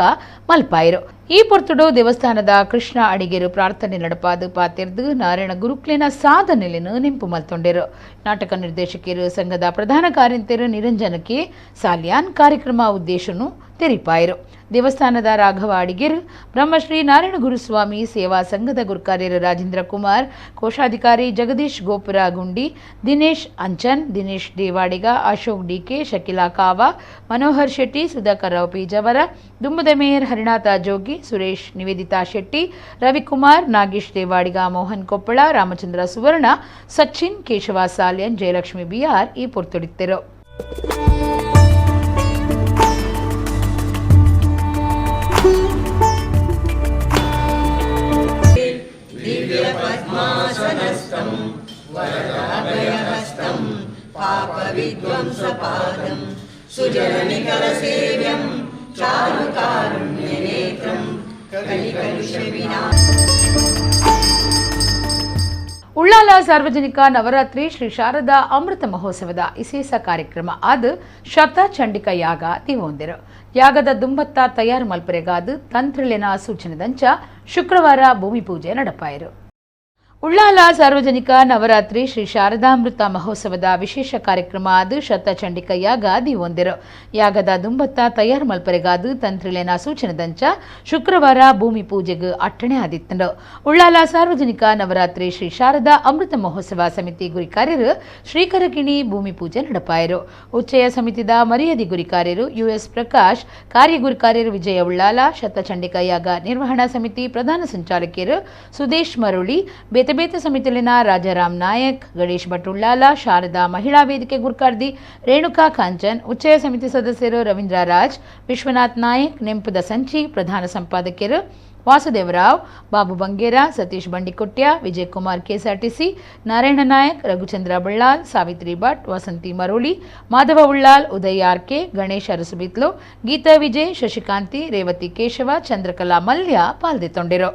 ಮಲ್ಪಾಯರು. ಈ ಪೊರ್ತುಡು ದೇವಸ್ಥಾನದ ಕೃಷ್ಣ ಅಡಿಗೆರು ಪ್ರಾರ್ಥನೆ ನಡಪಾದು ಪಾತೆರ್ದು ನಾರಾಯಣ ಗುರುಕ್ಲಿನ ಸಾಧನೆಯನ್ನು ನೆಂಪು ಮಲ್ತೊಂಡೆರು. ನಾಟಕ ನಿರ್ದೇಶಕರು ಸಂಘದ ಪ್ರಧಾನ ಕಾರ್ಯಂತೆರು ನಿರಂಜನಕ್ಕೆ ಸಾಲಿಯಾನ್ ಕಾರ್ಯಕ್ರಮ ಉದ್ದೇಶನು ತೆರಿಪಾಯರು. ದೇವಸ್ಥಾನದ ರಾಘವ ಅಡಿಗೆರು, ಬ್ರಹ್ಮಶ್ರೀ ನಾರಾಯಣ ಗುರುಸ್ವಾಮಿ ಸೇವಾ ಸಂಘದ ಗುರುಕಾರ್ಯರು ರಾಜೇಂದ್ರ ಕುಮಾರ್, ಕೋಶಾಧಿಕಾರಿ ಜಗದೀಶ್ ಗೋಪುರ ಗುಂಡಿ, ದಿನೇಶ್ ಅಂಚನ್, ದಿನೇಶ್ ದೇವಾಡಿಗ, ಅಶೋಕ್ ಡಿಕೆ, ಶಕಿಲಾ ಕಾವಾ, ಮನೋಹರ್ ಶೆಟ್ಟಿ, ಸುಧಾಕರ್ ರಾವ್ ಪೇಜಾವರ, ದುಂಬುದ ಮೇಯರ್ ಹರಿನಾಥ ಜೋಗಿ, ಸುರೇಶ್, ನಿವೇದಿತಾ ಶೆಟ್ಟಿ, ರವಿಕುಮಾರ್, ನಾಗೇಶ್ ದೇವಾಡಿಗ, ಮೋಹನ್ ಕೊಪ್ಪಳ, ರಾಮಚಂದ್ರ ಸುವರ್ಣ, ಸಚಿನ್, ಕೇಶವ ಸಾಲ್ಯನ್, ಜಯಲಕ್ಷ್ಮಿ ಬಿಆರ್ ಈ ಪೊರ್ತುಡಿತ್ತರು. ಲೋಕವಿಧ್ವಂಸಪಾದಂ ಸುಜನನಿಕರಸೇವ್ಯಂ ಚಾರುಕಾರುಣ್ಯನೇತ್ರಂ ಕಲಿಕಲುಷವಿನಾ. ಉಳ್ಳಾಲ ಸಾರ್ವಜನಿಕ ನವರಾತ್ರಿ ಶ್ರೀ ಶಾರದಾ ಅಮೃತ ಮಹೋತ್ಸವದ ಇಸೇಸ ಕಾರ್ಯಕ್ರಮ ಆದ ಶತಚಂಡಿಕ ಯಾಗ ದಿವೊಂದಿರು. ಯಾಗದ ದುಂಬತ್ತ ತಯಾರು ಮಲ್ಪರೆಗಾದ ತಂತ್ರಲಿನ ಸೂಚನೆದಂಚ ಶುಕ್ರವಾರ ಭೂಮಿ ಪೂಜೆ ನಡಪಾಯರು. ಉಳ್ಳಾಲ ಸಾರ್ವಜನಿಕ ನವರಾತ್ರಿ ಶ್ರೀ ಶಾರದಾಮೃತ ಮಹೋತ್ಸವದ ವಿಶೇಷ ಕಾರ್ಯಕ್ರಮ ಆದ ಶತಚಂಡಿಕ ಯಾಗ ದಿವೊಂದಿರು. ಯಾಗದ ದುಂಬತ್ತ ತಯಾರು ಮಲ್ಪರೆಗಾದ ತಂತ್ರಿಲೇನ ಸೂಚನೆದಂಚ ಶುಕ್ರವಾರ ಭೂಮಿ ಪೂಜೆಗೆ ಅಟ್ಟಣೆ ಆದಿತ್ತಂಡು. ಉಳ್ಳಾಲ ಸಾರ್ವಜನಿಕ ನವರಾತ್ರಿ ಶ್ರೀ ಶಾರದಾ ಅಮೃತ ಮಹೋತ್ಸವ ಸಮಿತಿ ಗುರಿಕಾರ್ಯರು ಶ್ರೀಕರಗಿಣಿ ಭೂಮಿ ಪೂಜೆ ನಡಪಾಯರು. ಉಚ್ಚಯ ಸಮಿತಿದ ಮರ್ಯಾದೆ ಗುರಿಕಾರ್ಯರು ಯುಎಸ್ ಪ್ರಕಾಶ್, ಕಾರ್ಯಗುರಿಕಾರ್ಯರು ವಿಜಯ ಉಳ್ಳಾಲ, ಶತಚಂಡಿಕ ಯಾಗ ನಿರ್ವಹಣಾ ಸಮಿತಿ ಪ್ರಧಾನ ಸಂಚಾಲಕಿಯರು ಸುದೇಶ್ ಮರುಳಿ, ಬೇತೆ ಬೇತೆ ಸಮಿತಿಲಿನ ರಾಜಾರಾಮ್ ನಾಯಕ್, ಗಣೇಶ್ ಭಟ್ ಉಳ್ಳಾಲ, ಶಾರದಾ ಮಹಿಳಾ ವೇದಿಕೆ ಗುರ್ಕಾರ್ದಿ ರೇಣುಕಾ ಕಾಂಚನ್, ಉಚ್ಚಯ ಸಮಿತಿ ಸದಸ್ಯರು ರವೀಂದ್ರ ರಾಜ್, ವಿಶ್ವನಾಥ್ ನಾಯಕ್, ನೆಂಪುದ ಸಂಚಿ ಪ್ರಧಾನ ಸಂಪಾದಕರು ವಾಸುದೇವರಾವ್, ಬಾಬು ಬಂಗೇರ, ಸತೀಶ್ ಬಂಡಿಕೊಟ್ಯ, ವಿಜಯಕುಮಾರ್ ಕೆಎಸ್ಆರ್ಟಿಸಿ, ನಾರಾಯಣ ನಾಯಕ್, ರಘುಚಂದ್ರ ಬಳ್ಳಾಲ್, ಸಾವಿತ್ರಿ ಭಟ್, ವಸಂತಿ ಮರೋಳಿ, ಮಾಧವ ಉಳ್ಳಾಲ್, ಉದಯ್ ಆರ್ಕೆ, ಗಣೇಶ್ ಅರಸುಬಿತ್ಲು, ಗೀತಾ ವಿಜಯ್, ಶಶಿಕಾಂತಿ, ರೇವತಿ ಕೇಶವ, ಚಂದ್ರಕಲಾ ಮಲ್ಯ ಪಾಲ್ದಿತ್ತೊಂಡಿರು.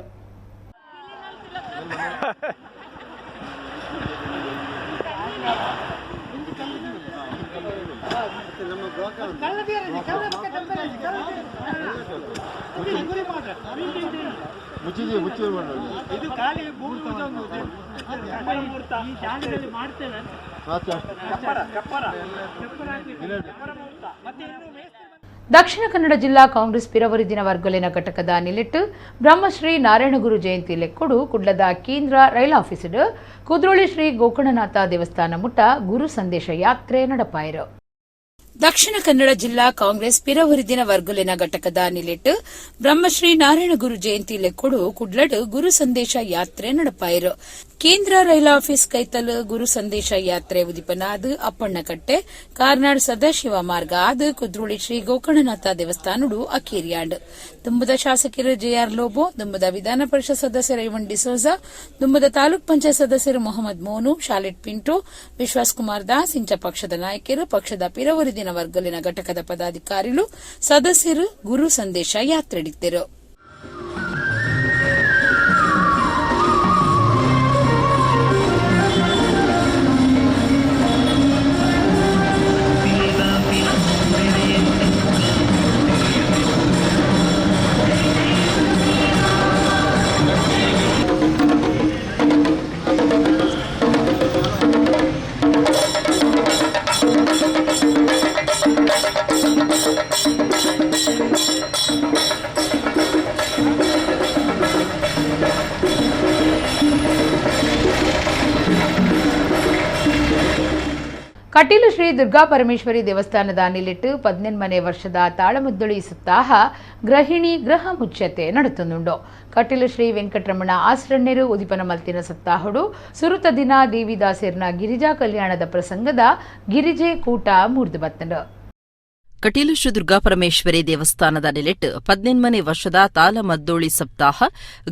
ದಕ್ಷಿಣ ಕನ್ನಡ ಜಿಲ್ಲಾ ಕಾಂಗ್ರೆಸ್ ಪಿರವರಿದಿನ ವರ್ಗಲಿನ ಘಟಕದ ನಿಲಿಟ್ಟು ಬ್ರಹ್ಮಶ್ರೀ ನಾರಾಯಣಗುರು ಜಯಂತಿ ಲೆಕ್ಕೊಡು ಕುಡ್ಲದ ಕೇಂದ್ರ ರೈಲ್ ಆಫೀಸರ್ ಕುದ್ರೋಳಿ ಶ್ರೀ ಗೋಕರ್ಣನಾಥ ದೇವಸ್ಥಾನ ಮುಟ್ಟ ಗುರು ಸಂದೇಶ ಯಾತ್ರೆ ನಡಪಾಯರು. ದಕ್ಷಿಣ ಕನ್ನಡ ಜಿಲ್ಲಾ ಕಾಂಗ್ರೆಸ್ ಪಿರವರಿದಿನ ವರ್ಗುಲಿನ ಘಟಕದ ನಿಲಿಟ್ಟು ಬ್ರಹ್ಮಶ್ರೀ ನಾರಾಯಣಗುರು ಜಯಂತಿ ಲೆಕ್ಕೊಡು ಕುಡ್ಲಡ್ ಗುರು ಸಂದೇಶ ಯಾತ್ರೆ ನಡಪಾಯರು. ಕೇಂದ್ರ ರೈಲ್ ಆಫೀಸ್ ಕೈತಲ್ ಗುರು ಸಂದೇಶ ಯಾತ್ರೆ ಉದಿಪನಾದ ಅಪ್ಪಣ್ಣಕಟ್ಟೆ ಕಾರ್ನಾಡ್ ಸದಾಶಿವ ಮಾರ್ಗ ಆದ ಕುದ್ರೋಳಿ ಶ್ರೀ ಗೋಕರ್ಣನಾಥ ದೇವಸ್ಥಾನಡು ಅಕೇರಿಯಾಂಡ್. ದುಂಬದ ಶಾಸಕರು ಜೆಆರ್ ಲೋಬೋ, ದುಂಬದ ವಿಧಾನ ಪರಿಷತ್ ಸದಸ್ಯರು ಐವನ್ ಡಿಸೋಜಾ, ದುಂಬದ ತಾಲೂಕ್ ಪಂಚಾಯತ್ ಸದಸ್ಯರು ಮೊಹಮ್ಮದ್ ಮೋನು, ಶಾಲೆಟ್ ಪಿಂಟು, ವಿಶ್ವಾಸ್ ಕುಮಾರ್ ದಾಸ್ ಇಂಚ ಪಕ್ಷದ ನಾಯಕರು, ಪಕ್ಷದ ಪಿರವರಿದಿನ ವರ್ಗಲಿನ ಘಟಕದ ಪದಾಧಿಕಾರಿಗಳು, ಸದಸ್ಯರು ಗುರು ಸಂದೇಶ ಯಾತ್ರೆಡಿದ್ದರು. ಕಟೀಲು ಶ್ರೀ ದುರ್ಗಾ ಪರಮೇಶ್ವರಿ ದೇವಸ್ಥಾನದ ನಿಲಿಟ್ಟು 18ನೇ ವರ್ಷದ ತಾಳಮದ್ದಳಿ ಸಪ್ತಾಹ ಗೃಹಿಣಿ ಗೃಹ ಮುಚ್ಚತೆ ನಡೆತುಂಡು. ಕಟೀಲು ಶ್ರೀ ವೆಂಕಟರಮಣ ಆಶ್ರಣ್ಯರು ಉದಿಪನ ಮಲ್ತಿನ ಸಪ್ತಾಹಡು ಸುರುತ ದಿನ ದೇವಿದಾಸರ್ನ ಗಿರಿಜಾ ಕಲ್ಯಾಣದ ಪ್ರಸಂಗದ ಗಿರಿಜೆ ಕೂಟ ಮೂರ್ದು ಬತ್ತಂಡು. ಕಟೀಲು ಶ್ರೀ ದುರ್ಗಾಪರಮೇಶ್ವರಿ ದೇವಸ್ಥಾನದ ನಿಲೆಟ್ಟು 18ನೇ ವರ್ಷದ ತಾಲಮದ್ದೋಳಿ ಸಪ್ತಾಹ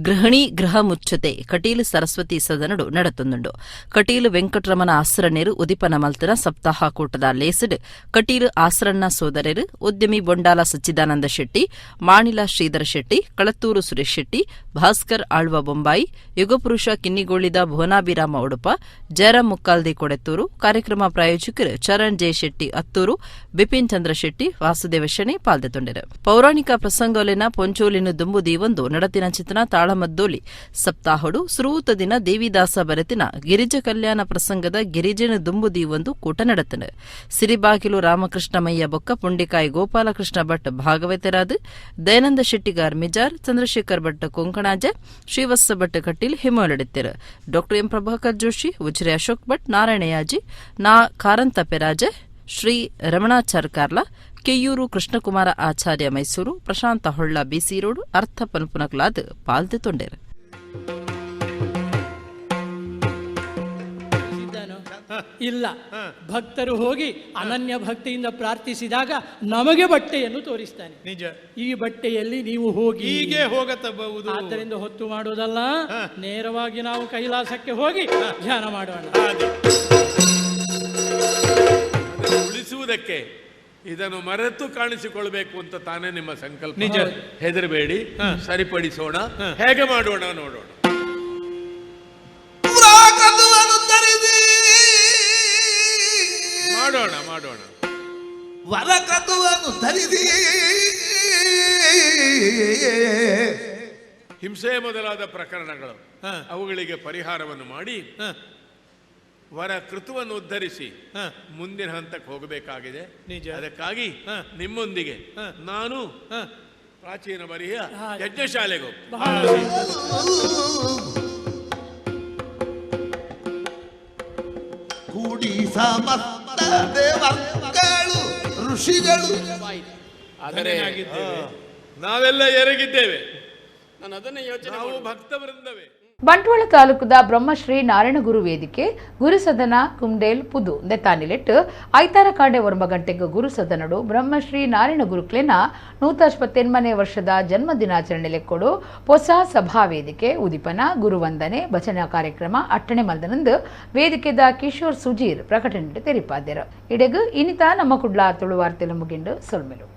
ಗೃಹಿಣಿ ಗೃಹ ಮುಚ್ಚತೆ ಕಟೀಲು ಸರಸ್ವತಿ ಸದನಡು ನಡತೊಂದುಂಡು. ಕಟೀಲು ವೆಂಕಟರಮಣ ಆಸರಣ್ಯರು ಉದಿಪನ ಮಲ್ತನ ಸಪ್ತಾಹ ಕೂಟದ ಲೇಸಡ್ ಕಟೀಲು ಆಸರಣ್ಣ ಸೋದರರು ಉದ್ಯಮಿ ಬೊಂಡಾಲ ಸಚ್ಚಿದಾನಂದ ಶೆಟ್ಟಿ, ಮಾಣಿಲ ಶ್ರೀಧರ ಶೆಟ್ಟಿ, ಕಳತ್ತೂರು ಸುರೇಶ್ ಶೆಟ್ಟಿ, ಭಾಸ್ಕರ್ ಆಳ್ವ ಬೊಂಬಾಯಿ, ಯುಗಪುರುಷ ಕಿನ್ನಿಗೋಳಿದ ಭುವನಾಭಿರಾಮ ಉಡುಪ, ಜಯರಾಮ್ ಮುಕ್ಕಾಲ್ದಿ ಕೊಡೆತ್ತೂರು, ಕಾರ್ಯಕ್ರಮ ಪ್ರಾಯೋಜಕರು ಚರಣ್ ಜೆ ಶೆಟ್ಟಿ ಅತ್ತೂರು, ಬಿಪಿನ್ ಚಂದ್ರ ಶೆಟ್ಟಿ, ವಾಸುದೇವ ಶೆಣಿ ಪಾಲ್ದೆತೊಂಡೆರು. ಪೌರಾಣಿಕ ಪ್ರಸಂಗೋಲಿನ ಪೊಂಚೋಲಿನ ದುಂಬು ದೀವೊಂದು ನಡತಿನ ಚಿತನ ತಾಳಮದ್ದೋಲಿ ಸಪ್ತಾಹಡು ಸುರೂತ ದಿನ ದೇವಿದಾಸ ಬರೆತಿನ ಗಿರಿಜ ಕಲ್ಯಾಣ ಪ್ರಸಂಗದ ಗಿರಿಜನ ದುಂಬು ದೀವೊಂದು ಕೂಟ ನಡತನು. ಸಿರಿಬಾಗಿಲು ರಾಮಕೃಷ್ಣಮಯ್ಯ ಬೊಕ್ಕ ಪುಂಡಿಕಾಯಿ ಗೋಪಾಲಕೃಷ್ಣ ಭಟ್ ಭಾಗವತರಾದ ದಯಾನಂದ ಶೆಟ್ಟಿಗಾರ್ ಮಿಜಾರ್, ಚಂದ್ರಶೇಖರ್ ಭಟ್ ಕೊಂಕಣಾಜೆ, ಶ್ರೀವತ್ಸ ಭಟ್ ಕಟೀಲ್ ಹಿಮೋಲಡಿತ್ತಿರು. ಡಾ ಎಂ ಪ್ರಭಾಕರ್ ಜೋಶಿ, ಉಜಿರೆ ಅಶೋಕ್ ಭಟ್, ನಾರಾಯಣಯಾಜಿ, ನಾ ಕಾರಂತ ಪೆರಾಜೆ, ಶ್ರೀ ರಮಣಾಚಾರ್ ಕಾರ್ಲ, ಕೆಯೂರು ಕೃಷ್ಣಕುಮಾರ ಆಚಾರ್ಯ ಮೈಸೂರು, ಪ್ರಶಾಂತ ಹೊಳ್ಳ ಬಿಸಿ ರೋಡ್, ಅರ್ಥ ಪನ್ಪುನಕ್ಲಾದ್ ಪಾಲ್ದೆ ತೊಂಡೇರು. ಇಲ್ಲ, ಭಕ್ತರು ಹೋಗಿ ಅನನ್ಯ ಭಕ್ತಿಯಿಂದ ಪ್ರಾರ್ಥಿಸಿದಾಗ ನಮಗೆ ಬಟ್ಟೆಯನ್ನು ತೋರಿಸ್ತಾನೆ. ನಿಜ, ಈ ಬಟ್ಟೆಯಲ್ಲಿ ನೀವು ಹೋಗಿ ಹೀಗೆ ಹೋಗಬಹುದು. ಆದ್ದರಿಂದ ಹೊತ್ತು ಮಾಡುವುದಲ್ಲ, ನೇರವಾಗಿ ನಾವು ಕೈಲಾಸಕ್ಕೆ ಹೋಗಿ ಧ್ಯಾನ ಮಾಡೋಣ. ಉಳಿಸುವುದಕ್ಕೆ ಇದನ್ನು ಮರೆತು ಕಾಣಿಸಿಕೊಳ್ಬೇಕು ಅಂತ ತಾನೇ ನಿಮ್ಮ ಸಂಕಲ್ಪ. ನಿಜ. ಹೆದರಬೇಡಿ, ಸರಿಪಡಿಸೋಣ. ಹೇಗೆ ಮಾಡೋಣ ನೋಡೋಣ. ಮಾಡೋಣ ಮಾಡೋಣ. ವರಕತುವನ್ನು ಧರಿಸಿ ಹಿಂಸೆ ಮೊದಲಾದ ಪ್ರಕರಣಗಳು, ಅವುಗಳಿಗೆ ಪರಿಹಾರವನ್ನು ಮಾಡಿ ವರ ಕೃತವನ್ನು ಉದ್ಧರಿಸಿ ಮುಂದಿನ ಹಂತಕ್ಕೆ ಹೋಗಬೇಕಾಗಿದೆ. ಅದಕ್ಕಾಗಿ ನಿಮ್ಮೊಂದಿಗೆ ನಾನು ಪ್ರಾಚೀನ ಬರಿಯ ಯಜ್ಞಶಾಲೆಗೆ ಹೋಗ್ತೇನೆ. ಕೂಡಿ ಸಮಸ್ತ ದೇವರುಗಳು ಋಷಿಗಳು. ಆದರೆ ನಾವೆಲ್ಲ ಎರಗಿದ್ದೇವೆ. ನಾನು ಅದನ್ನೇ ಯೋಚನೆ ನಾವು ಭಕ್ತ ವೃಂದವೇ. ಬಂಟ್ವಾಳ ತಾಲೂಕುದ ಬ್ರಹ್ಮಶ್ರೀ ನಾರಾಯಣಗುರು ವೇದಿಕೆ ಗುರುಸದನ ಕುಂಡೇಲ್ ಪುದು ದೆತ್ತಾನಿಲೆಟ್ ಐತಾರ ಕಾಂಡೆ 9 ಗಂಟೆಗೆ ಗುರುಸದನಡು ಬ್ರಹ್ಮಶ್ರೀ ನಾರಾಯಣ ಗುರುಕ್ಲೆನ 128ನೇ ವರ್ಷದ ಜನ್ಮ ದಿನಾಚರಣೆ ಲೆಕ್ಕೊಡು ಹೊಸ ಸಭಾ ವೇದಿಕೆ ಉದಿಪನ ಗುರುವಂದನೆ ಭಜನಾ ಕಾರ್ಯಕ್ರಮ ಅಟ್ಟಣೆ ಮಲ್ದನಂದು ವೇದಿಕೆದ ಕಿಶೋರ್ ಸುಜೀರ್ ಪ್ರಕಟಣೆ ತೆರಿಪಾದ್ಯರು. ಇಡೆಗು ಇನಿತಾ ನಮ್ಮ ಕುಡ್ಲ ತುಳುವಾರ್ತೆಲ ಮುಗಿಂಡು ಸೊಲ್ಮೆಲು.